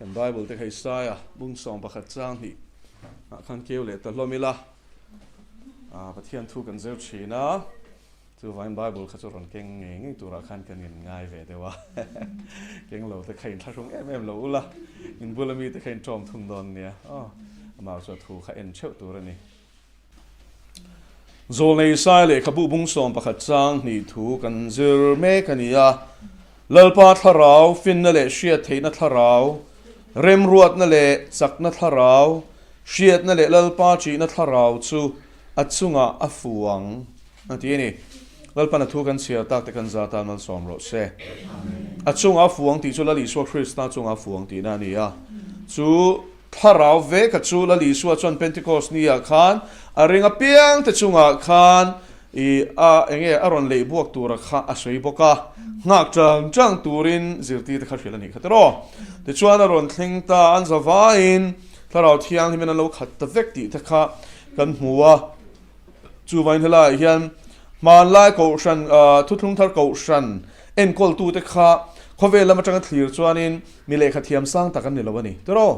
Kan Bible te kha Isaia bung 11 chang hnih ah khan keu leh ta hlawm ila, Pathian thu kan zir thin a, chuvangin Bible kha chu rawn keng ngei ngei turah khan kan in ngai ve deuh a, keng lo te kha in thlahrung em em lo ula, in bula mi te kha in tawm thung dawn nia, aw amah chu a thu kha en theuh tur a ni. Zawlnei Isaiah lehkhabu bung 11 chang hnih thu kan zir mek a ni a. Lalpa thlarau, finna leh hriat theihna thlarau, remruatna leh chakna thlarau, hriatna leh Lalpa ṭihna thlarau chu a chungah a fu ang, a ti a ni. Lalpan a thu kan chhiar tak te kan za tan malsawm rawh se. A chungah a fu ang tih chu Lal Isua Krista chungah a fu ang tihna a ni a. Chu Thlarau ve kha chu Lal Isua chuan Pentecost ni ah khan a ring apiang te chungah khan i a enge a rawn leih buak tura kha a sawi bawk a, nghak chang chang turin zirtir te kha hrilh a nih kha tiraw. Tichuan a rawn thleng ta an zavaiin Thlarau Thianghlimin an lo khat ta vek tih te kha kan hmu a. Chuvain helaiah hian hmanlai kohhran thuthlung thar kohhran enkawltute kha khawvel lam atanga thlir chuanin Mi lehkha thiam sang tak an ni lo a ni. Tiraw?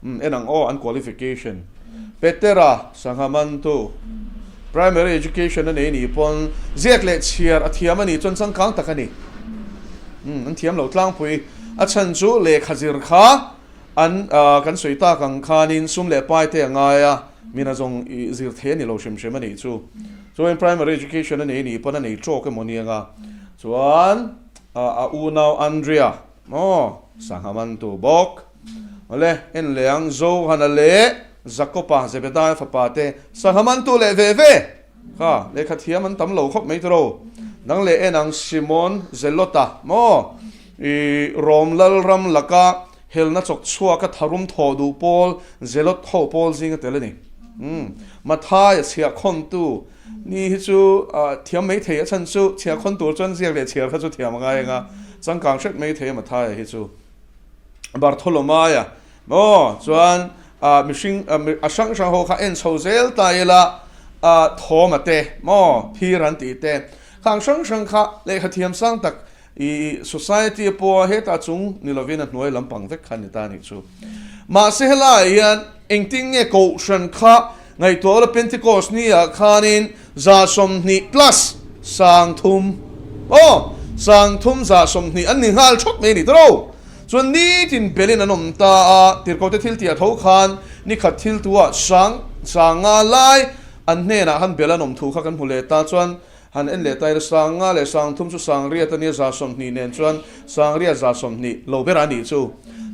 Umm, en ang aw, an qualification. Petera, sangha mantu, primary education a nei nih pawn ziak leh chhiar a thiam a nih chuan changkang tak a ni. Umm, an thiam lo tlangpui. A chhan chu lehkha zir kha an, kan sawi tak ang khanin sum leh pai te a ngai a, mina zawng i zir thei a ni lo hrim hrim a nih chu. Chuan primary education a nei nih pawn a nei tawk emaw nia nga. Chuan a unau Andrea, Maw? Sangha mantu bawk. Awle, en leh ang, Johana leh Jakopa, Zebedaia fapa te, sangha mantu leh ve ve! Kha, lehkha thiam an tam lo khawp mai tiro. Dang leh en ang, Simon Zelota, maw? I Rom lalram laka helna chawk chhuaka tharum thawh duh pawl Zelot ho pawl zinga tel a ni. Umm, Mathaia chhiahkhawntu Ni hi chu thiam mai thei a chhan chu chhiar khawn tur chuan ziak leh chhiar kha chu thiam a ngai eng a, changkang hret mai thei a Mathaia hi chu. Bartholomaia maw chuan mihring a hrang hrang ho kha en chho zel ta ila Thawma te maw phir an tih te khang hrang hrang kha lehkha thiam sang tak i society pawha hetah chung ni lovin a hnuai lampang vek kha a ni ta anih chu. Mahse helaiah hian engtin nge Kohhran kha ngaihtuah ula Pentecost ni ah khanin 120 plus 30 aw 30 120 an ni nghal thawt mai a ni tawh chuan nitin belin an awm ta a tirhkohte thil tih a tho khan nikhat thil tu ah sang sanga lai an hnenah khan bel an awm thu kha kan hmu leh ta chuan Han en leh ta ila, 50 leh 30 chu 80 a nia, 120 nen chuan 80 120 lo ber a nih chu.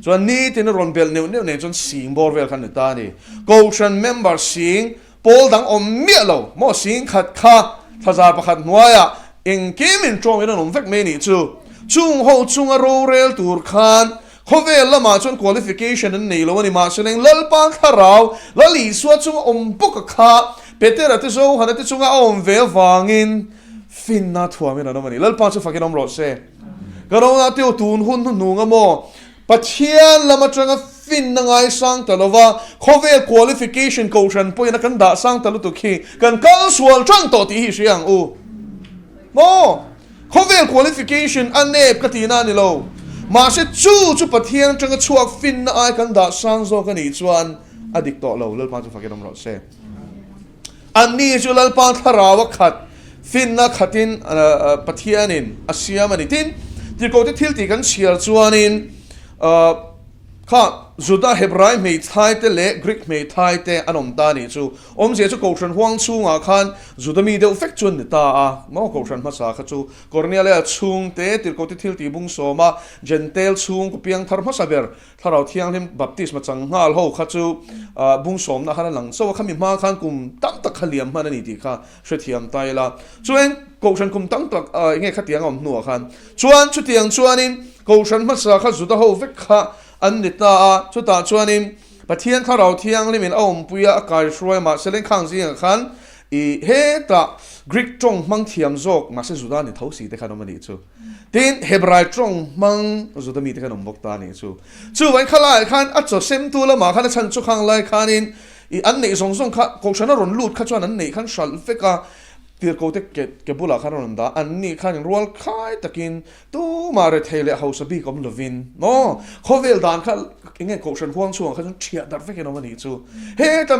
Chuan nitin a rawn belh neuh neuh nen chuan sing bawr vel kha an ni ta a ni. Kohhran member sing pawl dang awm miah lo maw sing khat kha thlazar pakhat hnuaiah engkim in tawngin an awm vek mai a nih chu. Chung ho chunga rorel tur khan khawvel lamah chuan qualification an nei lo a ni. Mahse leng Lalpa thlarau Lal Isua chunga awm bawk a kha Petera te Johana te chunga a awm ve avangin finna thuamin an awm a ni. Lalpa chu fakin awm rawh se. Ka ronah teu tun hun hnuhnung a maw? Pathian lam atanga finna ngaisang ta lova khawvel qualification kohhran pawhin a kan dah sang ta lutuk hi kan kal sual tan tawh tih hi hria ang u. Maw? Khawvel qualification a nep ka tihna a ni lo. Mahse chu chu Pathian atanga chhuak finna ai kan dah sang zawk a nih chuan a dik tawh lo. Lalpa chu fakin awm rawh se. Anni chu Lalpa thlarau a khat, finna khatin Pathianin a siam a ni. Tin, tirhkohte thil tih kan chhiar chuanin kha Juda Hebrai hmeithaite leh Greek hmeithaite an awm ta a nih chu. Awmzia chu Kohhran huang chhungah khan Juda mi deuh vek chu an ni ta a. Maw Kohhran hmasa kha chu Kornelia chhungte tirhkohte thil tih bung sawma Jentail chhungkaw piangthar hmasa ber Thlarau Thianghlim baptisma chang nghal ho kha chu bung sawmna khan a lang chauh a, khami hma khan kum tam tak kha liam hman a ni tih kha hrethiam ta ila. Chuan Kohhran kum tam tak enge khatiang a awm hnuah khan chuan chutiang chuanin Kohhran hmasa kha Juda ho vek kha an ni ta a, chutah chuanin Pathian Thlarau Thianghlimin a awmpui a, a kaihruai a, mahse lengkhang zingah khan i hetah Greek tawng hmang thiam zawk mahse Juda ni tho si te khan awm a nih chu. Tin, Hebrai tawng hmang Juda mite khan awm bawk ta a nih chu. Chuvangin kha laiah khan a chaw semtu lamah khan a chhan chu khang lai khanin i an neih zawng zawng kha Kohhran a rawn lut kha chuan an neih khan hralh vek a. Tirhkohte ke ke bulah khan a rawn dah. Anni khan in rual khai takin tumah rethei leh hausa bik awm lovin maw khawvel dan kha eng nge kohhran huang chhungah kha chuan ṭhiah darh vekin awm a nih chu. Heta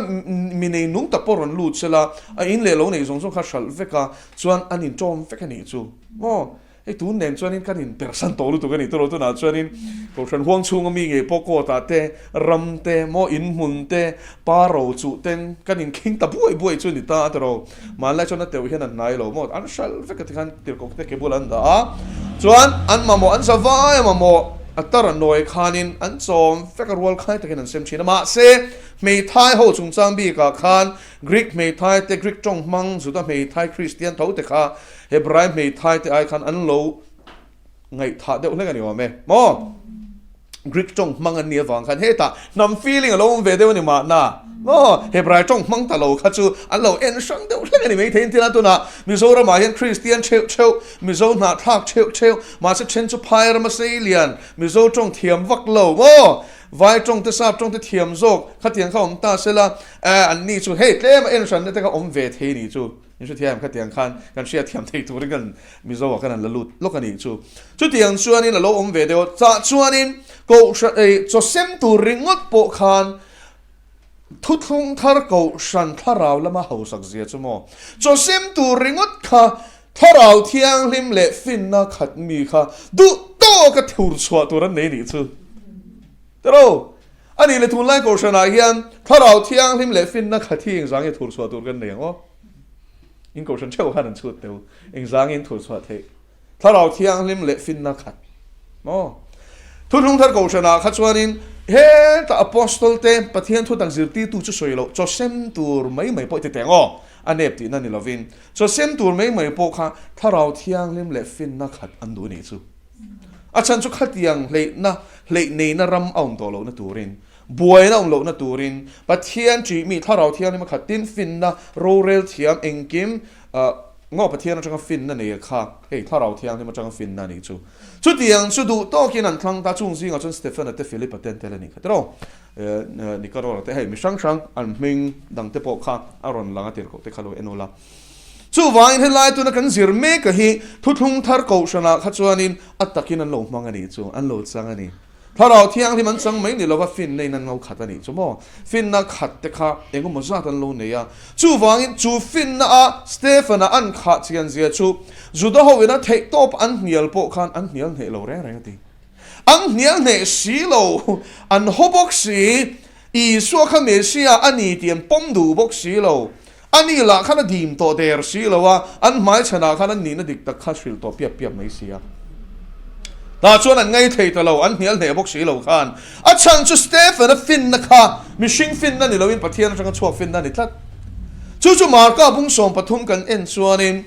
mi nei nung tak pawh rawn lut sela a in leh lo nei zawng zawng kha hralh vek a chuan an inṭawm vek a nih chu maw. Hei tun nen chuanin kan inpersan tawh lutuk a ni tawh lo. Tunah chuanin Kohhran huang chhunga mi ngei pawh court ah te, ram te, maw in hmun te, pa ro chuh ten kan inkhing ta buai buai chu a ni ta a ti ro. Hmanlai chuan a teuh hian an hnai lo maw, an hralh vek a tikhan tirhkoh te ke bulah an dah a. Chuan an mamawh, an za vai a mamawh a tar a nawi khanin an chawm vek a rual khai takin an sem thin a. Mahse hmeithai ho chungchang bikah khan Greek hmeithai te, Greek tawng hmang Juda hmeithai Kristian tho te kha Hebrai hmeithai te ai khan an lo ngaihthah deuh hlek a ni awm e. Maw? Greek tawng hmang an nih avang khan hetah hnam feeling a lo awm ve deuh a ni mahna. Maw? Hebrai tawng hmang ta lo kha chu an lo en hrang deuh hlek a ni maithei intin a. Tunah Mizoramah hian Kristian theuh theuh, Mizo hnahthlak theuh theuh, mahse then chu phai rama sei lian, Mizo tawng thiam vak lo. Maw? Vai tawng te sap tawng te thiam zawk khatiang kha awm ta sela, eh, anni chu hei tlem a en hranna te kha awm ve thei ni chu. In hrethiam khatiang khan kan hriatthiam thei turin kan Mizo ah khan an la lut lawk a nih chu. Chutiang chuanin a lo awm ve deuh a, chah chuanin Kohhran ei chaw sem tur ringawt pawh khan thuthlung thar Kohhran thlarau lama hausak zia chu maw? Chaw sem tur ringawt kha thlarau thianghlim leh finna khat mi kha duh tawka thur chhuah tur an nei nih chu. Tiraw? A nih leh tunlai Kohhranah hian thlarau thianghlim leh finna khat hi engzang nge thur chhuah tur kan nei ang aw? In Kohhran theuh khan an chhut teu. Engzangin thur chhuah theih? Thlarau thianghlim leh finna khat. Maw? Thuthlung thar Kohhranah kha chuanin hetah Apostle te Pathian thutak zirtirtu chu sawi loh chaw sem tur mai mai pawh i ti teh ang aw? A nep tihna ni lovin chaw sem tur mai mai pawh kha thlarau thianghlim leh finna khat an duh a nih chu. A chhan chu khatiang hleihna, hleih neihna ram a awm tawh lohna turin, buaina awm lohna turin, Pathian ṭihmi Thlarau Thianghlim a khat tin finna, rorel thiam engkim, ngaw Pathian aṭanga finna nei a kha, hei Thlarau Thianghlim aṭanga finna a nih chu. Chutiang chu duh tawkin an thlang ta, chung zingah chuan Stephen-a te Philip-a te an tel a nih kha tiraw? Nikanor-a te hei mi hrang hrang an hming dangte pawh kha a rawn lang a tirhkoh te kha lo en ula. Chuvangin helai tuna kan zir mek a hi thuthlung thar kohhranah kha chuanin a takin an lo hmang a nih chu, an lo chang a ni. Thlarau Thianghlim an chang mai ni lova finna in an ngo khat a nih chu maw? Finna khat te kha engemaw zat an lo nei a. Chuvangin chu finna a Stephen-a an khah chian zia chu Juda ho ina theih tawp an hnial pawh khan an hnial hneh lo reng reng a ti. An hnial hneh si lo, an haw bawk si. Isua kha Messiah a ni tih an pawm duh bawk si lo. A ni lah khan a dim tawh der si lo a, an hmaichhanah khan an nihna dik tak kha hrilh tawh piap piap mai si a. Tah chuan an ngei thei ta lo, an hnial hneh bawk si lo khan. A chhan chu Stephen-a finna kha mihring finna ni loin Pathian atanga chhuak finna a ni tlat. Chu chu Marka bung 13 kan en chuanin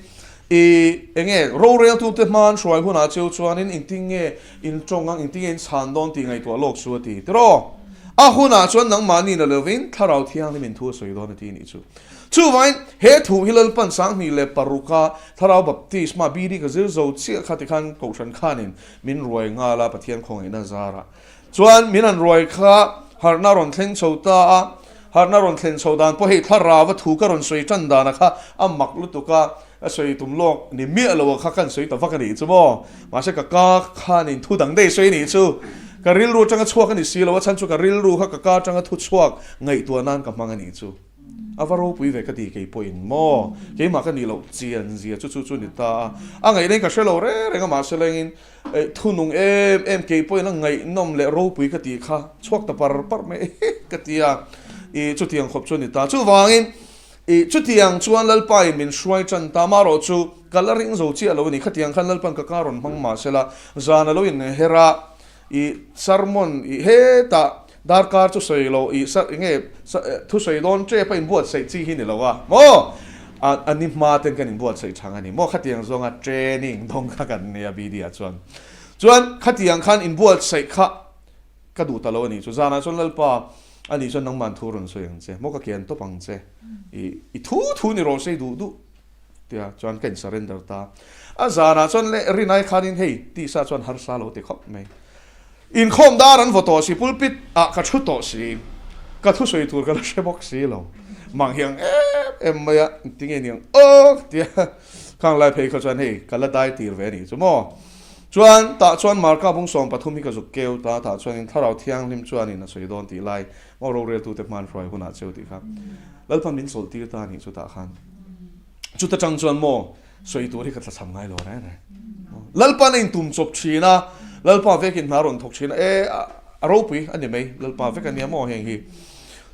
I enge roreltute hma an hruai hunah cheu chuanin engtin nge in tawng ang, engtin nge in chhan dawn tih ngaihtuah lawk chu a ti. Tiraw? A hunah chuan nangmahni na lovin Thlarau Thianghlim in thu a sawi dawn a ti nih chu. Chuvangin he thu hi Lalpan 2006 a Thlarau Baptisma BD ka zir zo chiah kha tikhan Kohhran khanin min ruai nghal a Pathian khawngaihna zarah. Chuan min han ruai kha harhna rawn thleng chho ta a, harhna rawn thlen chho dan pawh hei thlarau a thu ka rawn sawi tan dan a kha a mak lutuk a, ka sawi tum lawk ni miah lo a kha kan sawi ta vak a nih chu maw. Mahse ka ka khanin thu dang daih sawi a nih chu. Ka rilru atanga chhuak a ni si lo a, chhan chu ka rilru kha ka ka atanga thu chhuak ngaihtuah nan ka hmang a nih chu. A va ropui ve ka ti kei pawhin maw keimah ka nih loh chian zia chu chu chu ni ta a, a ngaihna in ka hre lo reng reng a mahse lengin Thunung em em kei pawhin a ngaihnawm leh ropui ka tih kha chhuak ta par par mai ka ti a, i chutiang khawp chu a ni ta. Chuvangin i chutiang chuan Lalpain min hruai tan ta marawh chu ka la ring zo chiah lo a ni. Khatiang khan Lalpan ka kar rawn hmang mah sela zan a lo inher a, i sermon i hetah Darkar chu sawi lo i sa enge thu sawi dawn tep a inbuatsaih chi hi ni lo a maw? A a ni hma ten kan inbuatsaih chang a ni maw? Khatiang zawnga training dawng kha kan nia BD ah chuan. Chuan khatiang khan inbuatsaih kha ka duh ta lo a nih chu. Zanah chuan Lalpa a nih chuan nangman thu rawn sawi ang che maw ka kian tawp ang che i i thu thu ni rawh se i duh duh tia chuan ka in surrender ta. A zanah chuan leh rinai khanin hei tisa chuan harsa lo ti khawp mai. Inkhawm dar an vaw tawh si, pulpit ah ka thu tawh si, ka thusawi tur ka la hre bawk si lo. Mang hi ang em em mai a, engtinge ni ang aw ka ti a. Khang lai phei kha chuan hei ka la dai tir ve a nih chu maw. Chuan tah chuan Marka bung 13 hi ka zuk keu ta, tah chuanin Thlarau Thianghlim chuanin a sawi dawn tih lai maw roreltute hman hruai hunah cheu tih kha Lalpan min chawlh tir ta a nih chu tah khan. Chuta tang chuan maw sawi tur hi ka tlachham ngai lo reng reng. Lalpan a intum chawp thin a, Lalpa vekin hna rawn thawk thin a, e a ropui a ni mai, Lalpa vek a nia maw heng hi.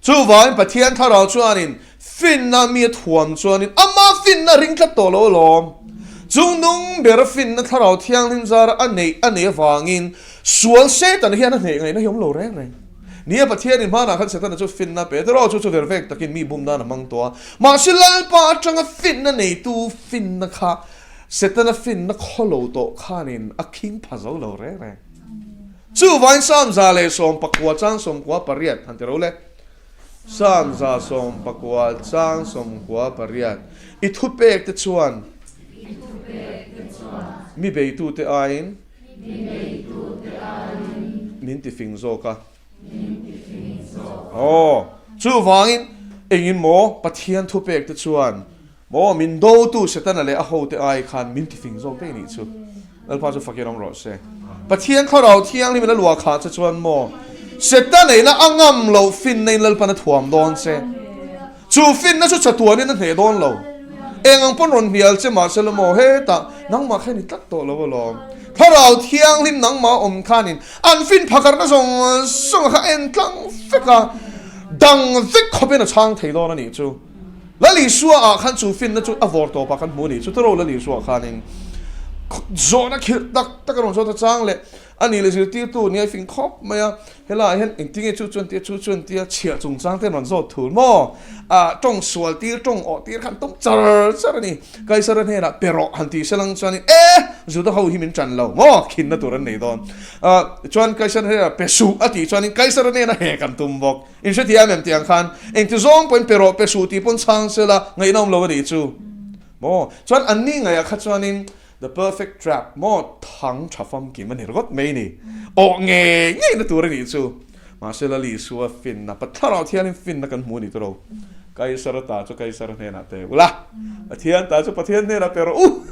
Chuvangin Pathian Thlarau chuanin finna mi a thuam chuanin ama finna a ring tlat tawh lo alawm. Chungnung bera finna Thlarau Thianghlim zara a neih a neih avangin sual Setana hian a hneh ngaihna hi awm lo reng reng. Nia Pathianin hmanah khan Setana chu finna pe tawh chu chu ver vek takin mi bum nan a hmang tawh a. Mahse Lalpa atanga finna neitu finna kha Setana finna khawlo tawh khanin a khing pha zo lo reng reng. Chuvain Psalm 119 chang 98 han ti ro le. Psalm 119 chang 98 I thupek te chuan mi beitute aiin min ti fing zawk a. Aw, chuvangin engin maw Pathian thupek te chuan maw min dotu Setana leh a hote ai khan min ti fing zawk daih nih chu. Lalpa chu fakin awm rawh se. Pathian Thlarau Thianghlimin a luah khah che chuan maw Setana ina a ngam loh finna in Lalpan a thuam dawn che. Chu finna chu chatuanin a hneh dawn lo. Eng ang pawn rawn hnial che mahse la maw hetah nangmah kha i ni tlat tawh lo alawm. Thlarau Thianghlim nangmah awm khanin an fin phakarna zawng zawng kha en tlang vek a, dang vek khawpin a chhang thei dawn a nih chu. Lal Isua ah khan chu finna chu a vawr tawpah kan hmu a nih chu. Tawrh Lal Isua khanin zawhna khirh tak tak a rawn zawt a chang leh A nih leh zirtirtu nia i fing khawp mai a, helaiah hian engtinge chu chuan tia chu chuan tia chhiah chungchang te an rawn zawt thul maw? Ah tawng sual tir tawng awh tir khan tum char char a ni. Kaisara hnenah pe rawh han ti se lang chuanin e Juda ho hi min tan lo maw? Khinna tur an nei dawn. Ah chuan Kaisara hnenah pe suh a tih chuanin Kaisara hnena hek an tum bawk. In hrethiam em tih ang khan engti zawng pawhin pe rawh pe suh tih pawn chhang se la ngaihna awm lo a nih chu maw? Chuan anni ngaihah kha chuanin The perfect trap maw thang tha famkim a ni ringawt mai ni. Awh ngei ngei na tur a nih chu. Mahse Lal Isua finna, Pathian Thianghlim finna kan hmu a ni tawh lo. Kaisara ta chu Kaisara hnenah pe ula, Pathian ta chu Pathian hnenah pe rawh u.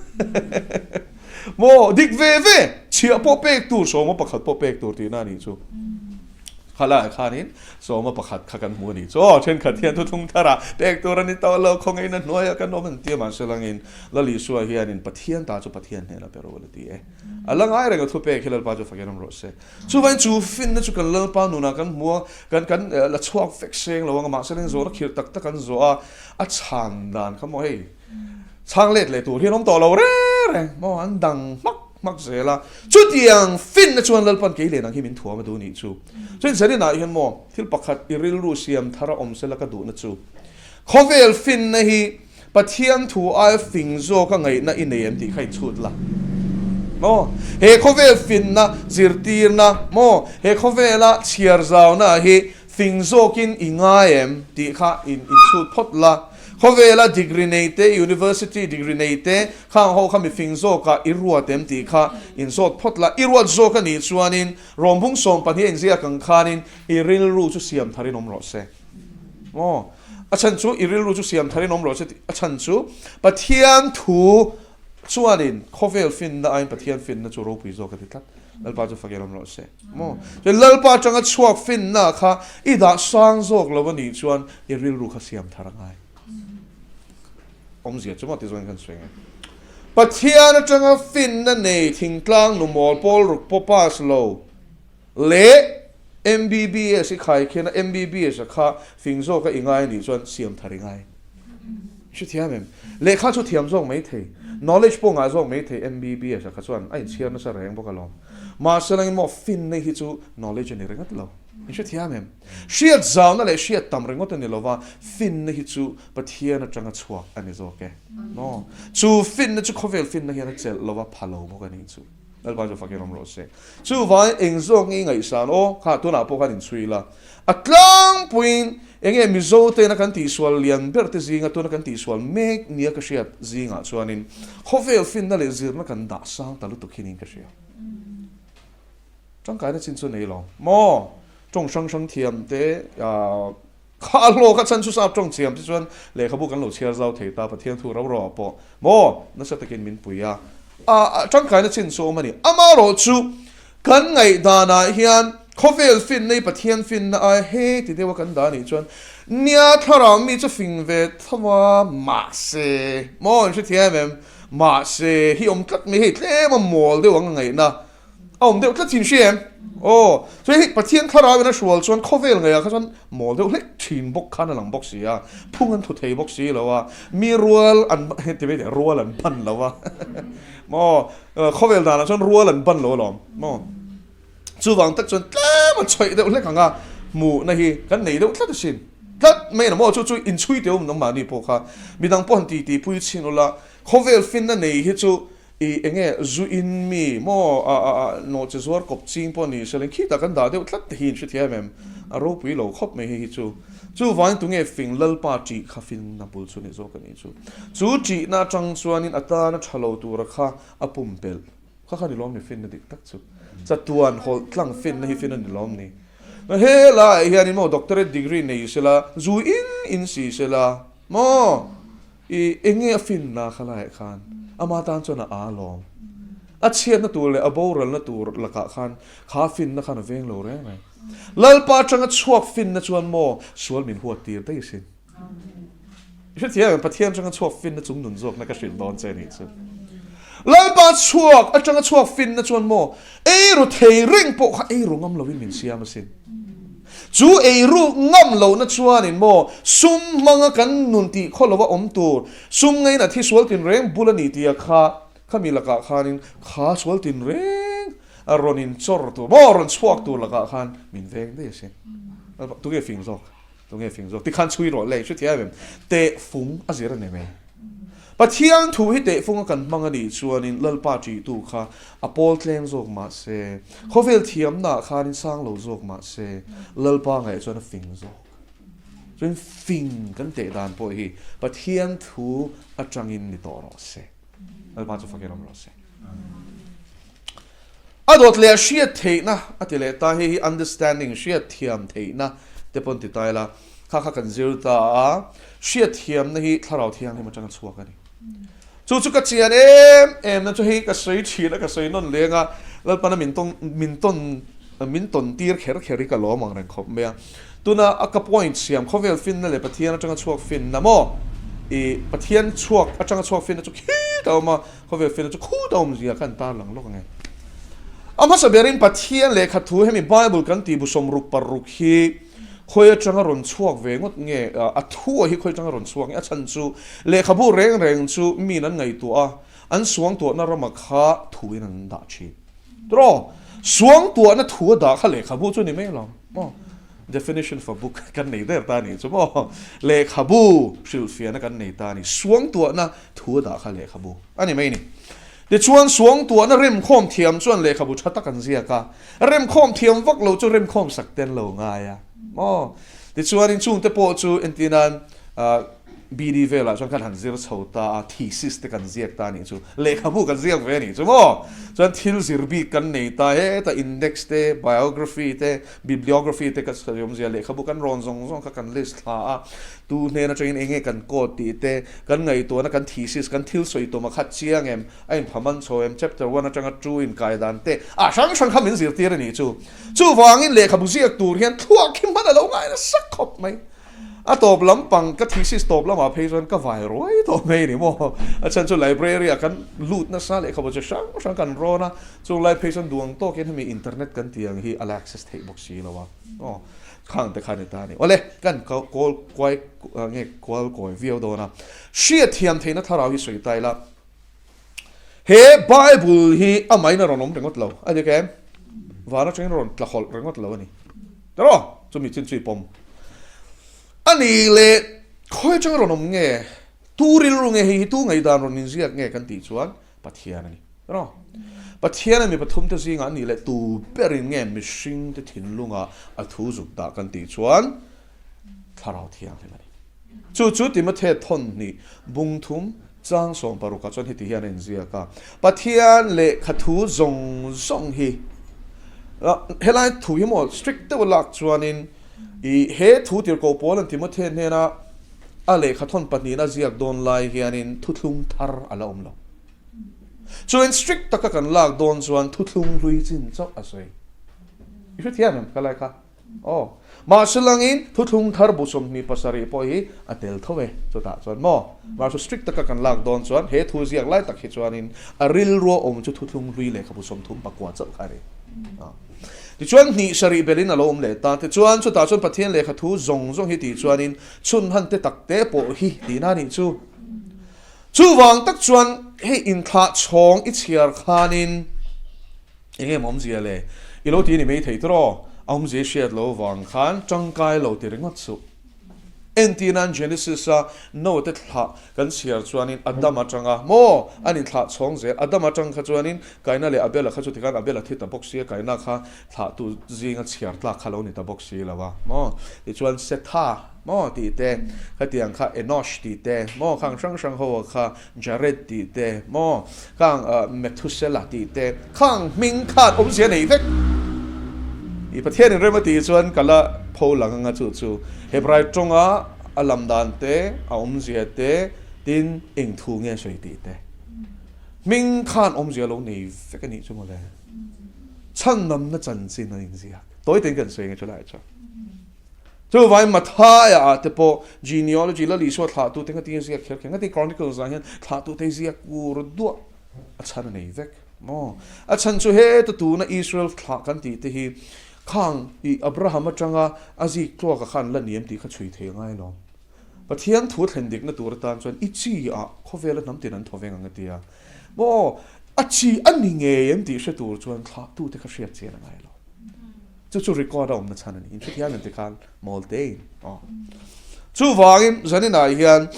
Maw dik ve ve, chhiah pawh pek tur, sawma pakhat pawh pek tur tihna a nih chu. Khalaiah khanin sawma pakhat kha kan hmu a nih chu. Aw, thenkhat hian thuthlung tharah pek tur a ni tawh lo, khawngaihna hnuaiah kan awm an ti a, mahse langin Lal Isua hianin Pathian ta chu Pathian hnenah pe rawh a ti e. A la ngai reng a thupek hi Lalpa chu fakin awm rawh se. Chuvangin chu finna chu kan Lalpa nunah kan hmu a, kan kan la chhuak vek seng lo ang a, mahse leng zawhna khirh tak tak an zawh a, a chhan dan kha maw hei chhang let leh tur hian awm tawh lo reng reng maw an dang hmak hmak zel a. Chutiang finna chuan Lalpan kei len ang hi min thuam a duh nih chu. Chuan Zarinah hian maw thil pakhat i rilru siam thar a awm sela ka duhna chu khawvel finna hi Pathian thu aia fing zawka ngaihna i nei em tih kha i chhut la. Maw? He khawvel finna zirtirna maw? He khawvela chhiar zauna hi fing zawkin i ngai em tih kha in inchhut phawt la. Khawvela degree nei te, university degree nei te, khang ho kha mi fing zawkah i ruat em tih kha inzawt phawt la. I ruat zawk a nih chuanin Rawmbung 12 a inziak ang khanin i rilru chu siam tharin awm rawh se. Maw? A chhan chu i rilru chu siam tharin awm rawh se tih a chhan chu Pathian thu chuanin khawvel finna aiin Pathian finna chu ropui zawk a ti tlat. Lalpa chu fakin awm rawh se. Maw? Chuan Lalpa atanga chhuak finna kha i dah sang zawk lo a nih chuan i rilru kha siam thar a ngai. Awmzia chu maw ti zawngin kan sawi nge. Pathian atanga finna nei thingtlang nu mawl pawl ruk pawh pass lo Leh MBBS i khai khian a MBBS a kha fing zawk a i ngai anih chuan siam thar i ngai. I hre thiam em? Lehkha chu thiam zawk mai thei, knowledge pawh ngah zawk mai thei MBBS a kha chuan a inchhiar nasa reng bawk alawm. Mahse langin maw finna hi chu knowledge a ni ringawt lo. I hre thiam em? Hriat zauna leh hriat tam ringawt a ni lova, finna hi chu Pathian atanga chhuak a ni zawk e. Maw? Chu finna chu khawvel finna hian a chelh lova pha lo bawk a nih chu. Lalpa chu fakin awm rawh se. Chuvangin eng zawk nge i ngaihsan aw? Kha tunah pawh khan inchhui ila. A tlangpuiin eng nge Mizo tena kan tihsual lian ber te zinga tuna kan tihsual mek nia ka hriat zingah chuanin khawvel finna leh zirna kan dah sang ta lutuk hi niin ka hria. Tangkaina chin chu nei lo maw? Tawng hrang hrang thiam te. Kha a hlawk a chan chu sap tawng thiam te chuan lehkhabu kan lo chhiar zau thei ta, Pathian thu ro ro ah pawh maw nasa takin min pui a, a tangkaina chin chu awm a ni. Amaherawh chu kan ngaihdanah hian khawvel finna hi Pathian finna ai he ti deuha kan dah anih chuan nia thlarau mi chu fing ve tho a, mahse maw in hrethiam em? Mahse hi awm tlat mai hei tlem a mawl deuh ang a ngaihna. A awm deuh tlat thin hria em? Aw, chuan hei Pathian thlarau in a hrual chuan khawvel ngeiah kha chuan mawl deuh hlek thin bawk khan a lang bawk si a, phung an thu thei bawk si lo a, mi rual an ti mai teh rual an ban lo a, maw khawvel danah chuan rual an ban lo alawm maw, chuvang tak chuan tlem a chawih deuh hlek ang a hmuhna hi kan nei deuh tlat asin, tlat mai a maw chu chu inchhui teh awm nangmahni pawh kha midang pawh han ti ti pui chhin ula khawvel finna nei hi chu I enge zu in mi maw a a a nawhche zuar kawp ching pawh ni sela khitah kan dah deuh tlat te hi in hrethiam em? A ropui lo khawp mai hei hi chu. Chuvangin tunge fing Lalpa ṭih kha finna bul chu ni zawk a nih chu. Chu ṭihna aṭang chuanin a tana ṭha lo tura kha a pumpelh kha kha ni lawm ni finna dik tak chu. Chatuan hawlh tlang finna hi finna ni lawm ni. Helaiah hianin maw doctorate degree nei sela zu in in si sela maw I enge a finna kha laiah khan ama tan chuan a aa lawm. A chhiatna tur leh a boralna tur lakah khan kha finna khan a veng lo reng reng. Lalpa atanga chhuak finna chuan maw sual min huat tir daih asin. I hrethiam em? Pathian atanga chhuak finna chung nun zawkna ka hrilh dawn che anih chu. Lalpa chhuak atanga chhuak finna chuan maw eiru thei reng pawh kha eiru ngam lovin min siam asin. Chu eiruk ngam lohna chuanin maw sum hmanga kan nun tih khaw lova awm tur, sum ngain a thi sual tinreng bul a ni tia kha khami lakah khanin kha sual tinreng a rawn in chawr tur maw rawn chhuak tur lakah khan min veng daih asin. Tunge fing zawk? Tunge fing zawk? Tikhan chhui rawh le, hrethiam em? Tehfung a zir a ni mai. Pathian thu hi tehfunga kan hmang a nih chuanin Lalpa ṭihtu kha a pawl tleng zawk mah se, khawvel thiamnaah khanin sang lo zawk mah se, Lalpa ngaih chuan a fing zawk. Chuan fing kan teh dan pawh hi Pathian thu aṭangin ni tawh rawh se. Lalpa chu fakin awm rawh se. A dawt leh a hriat theihna a ti leh ta, hei hi understanding, hriat thiam theihna te pawn ti ta ila, kha kha kan zir ta a, hriat thiamna hi thlarau thianghlim atanga chhuak a ni. Chu chu ka chian em em na chu hei ka sawi thin a, ka sawi nawn leng a, Lalpana min tawn min tawn min tawn tir kher kher hi ka lawm ang reng khawp mai a. Tuna a ka point siam khawvel finna leh Pathian atanga chhuak finna maw? I Pathian chhuak atanga chhuak finna chu khit a awm a, Khawvel felna chu khut a awmzia kha an tarlang lawk ange. A hmasa berin Pathian lehkha thu hemi Bible kan tih bu 66 hi khawi atanga rawn chhuak ve ngawt nge, a thu a hi khawi atanga rawn chhuak nge, a chhan chu lehkhabu reng reng chu miin an ngaihtuah a, an suangtuahna rama kha thuin an dah thin. Tiraw? Suangtuahna thu a dah kha lehkhabu chu ni mai lo maw? Definition for book kan nei der ta a nih chu maw? Lehkhabu hrilhfiahna kan nei ta a ni. Suangtuahna thu a dah kha lehkhabu a ni mai ni. Tichuan suangtuahna remkhawm thiam chuan lehkhabu tha tak an ziak a, remkhawm thiam vak lo chu remkhawm sak te an lo ngai a maw? Tichuanin chungte pawh chu entirnan BD velah chuan kan han zir chho ta a, thesis te kan ziak ta a nih chu, lehkhabu kan ziak ve a nih chu maw? Chuan thil zir bik kan nei ta heta index te, biography te, bibliography te ka sawi awmzia lehkhabu kan rawn zawng zawng kha kan list thla a, tu hnen atangin eng nge kan quote tih te, kan ngaihtuahna kan thesis kan thil sawi tum a khat chiang em, a inphaman chho em, chapter one atanga two inkai dan te a hrang hrang kha min zirtir a nih chu. Chuvangin lehkhabu ziak tur hian thluak hi hman a lo ngai nasa khawp mai. A tawp lampang ka thesis tawp lamah phei chuan ka vai ruai tawh mai a ni maw? A chhan chu library ah kan lut nasa lehkhabu chi hrang hrang kan rawn a, chung lai phei chuan duang tawkin hemi internet kan tih ang hi a la access theih bawk si lo a, aw khang te kha ni ta a ni. Awle, kan kawl kuai nge kual kawi viau dawn a, hriatthiam theihna thlarau hi sawi ta ila, he Bible hi amahin a rawn awm ringawt lo a dik em? Van atangin a rawn tla hawlh ringawt lo a ni. Tiraw? Chumi chin chu i pawm a ni le, khawi atanga rawn awm nge, tu rilru nge hei hi, tu ngaihdan rawn inziak nge kan tih chuan Pathian a ni. Tiraw? Pathian a mi pathumte zingah a nih leh tu berin nge mihringte thinlungah a thu zuk dah kan tih chuan Thlarau Thianghlim a ni. Chu chu Timothy thawn hnih bung thum chang 16 ah chuan heti hian a inziak a, Pathian lehkha thu zawng zawng hi, helai thu hi maw strict deuh a lak chuanin. I he thu tirhkoh Paula'n Timothea hnena a lehkhathawn pahnihna ziak dawn lai hianin thuthlung thar a la awm lo. Chuan strict taka kan lak dawn chuan thuthlung hlui chin chauh a sawi. I hrethiam em ka lai kha? Aw. Mahse langin thuthlung thar bu 27 pawh hi a tel tho e chutah chuan maw? Mahse strict taka kan lak dawn chuan he thu ziak lai tak hi chuanin a rilrua awm chu thuthlung hlui lehkhabu 39 chauh kha a ni. Tichuan hnih sarih belin a lo awm leh ta. Tichuan chutah chuan Pathian lehkha thu zawng zawng hi tih chuanin chhun han te tak te pawh hi tihna a nih chu. Chuvang tak chuan hei inthlah chhawng i chhiar khanin eng nge maw awmzia le? I lo ti a ni mai thei tawh aw. A awmzia i hriat lo vang khan tangkai lo ti ringawt suh. Entir nan Genesis a Note thlah kan chhiar chuanin Adam atanga maw an inthlah chhawng zel. Adam atang kha chuanin Kaina leh Abela kha chu tikhan Abela thi ta bawk si a, Kaina kha thlahtu zinga chhiar tlak kha lo ni ta bawk si lo a maw. Tichuan Setha maw tih te, khatiang kha Enosh tih te maw, khang hrang hrang ho a kha Jared tih te maw, khang Methuselah tih te, khang hming khan awmzia nei vek. I Pathianin rem a tih chuan ka la pho lang anga chu chu Hebrai tawnga a lam dan te, a awmzia te, tin eng thu nge sawi tih te. Hming khan awmzia lo nei vek a nih chu mawle. Chhandamna chanchin an inziak. Tawi tein kan sawi nge chulaiah chuan. Chuvangin Mathaia ah te pawh genealogy Lal Isua thlahtute nga tia ziak kher kher nga ti Chronicles ah hian thlahtute ziak kur duah a chhan a nei vek maw? A chhan chu heta tuna Israel thlah kan tih te hi khang i Abraham atanga a zik tluaka khan la niam tih kha chhui thei angai alawm. Pathian thu thlen dikna tur atan chuan i chi ah khawvela hnam tin an thaw veng ang a tia maw? A chi a ni ngei em tih hre tur chuan thlahtute kha hriat chian angai alawm. Chu chu record a awmna chhan a ni. Inhrethiam em tikhan mawl tein aw. Chuvangin zaninah hian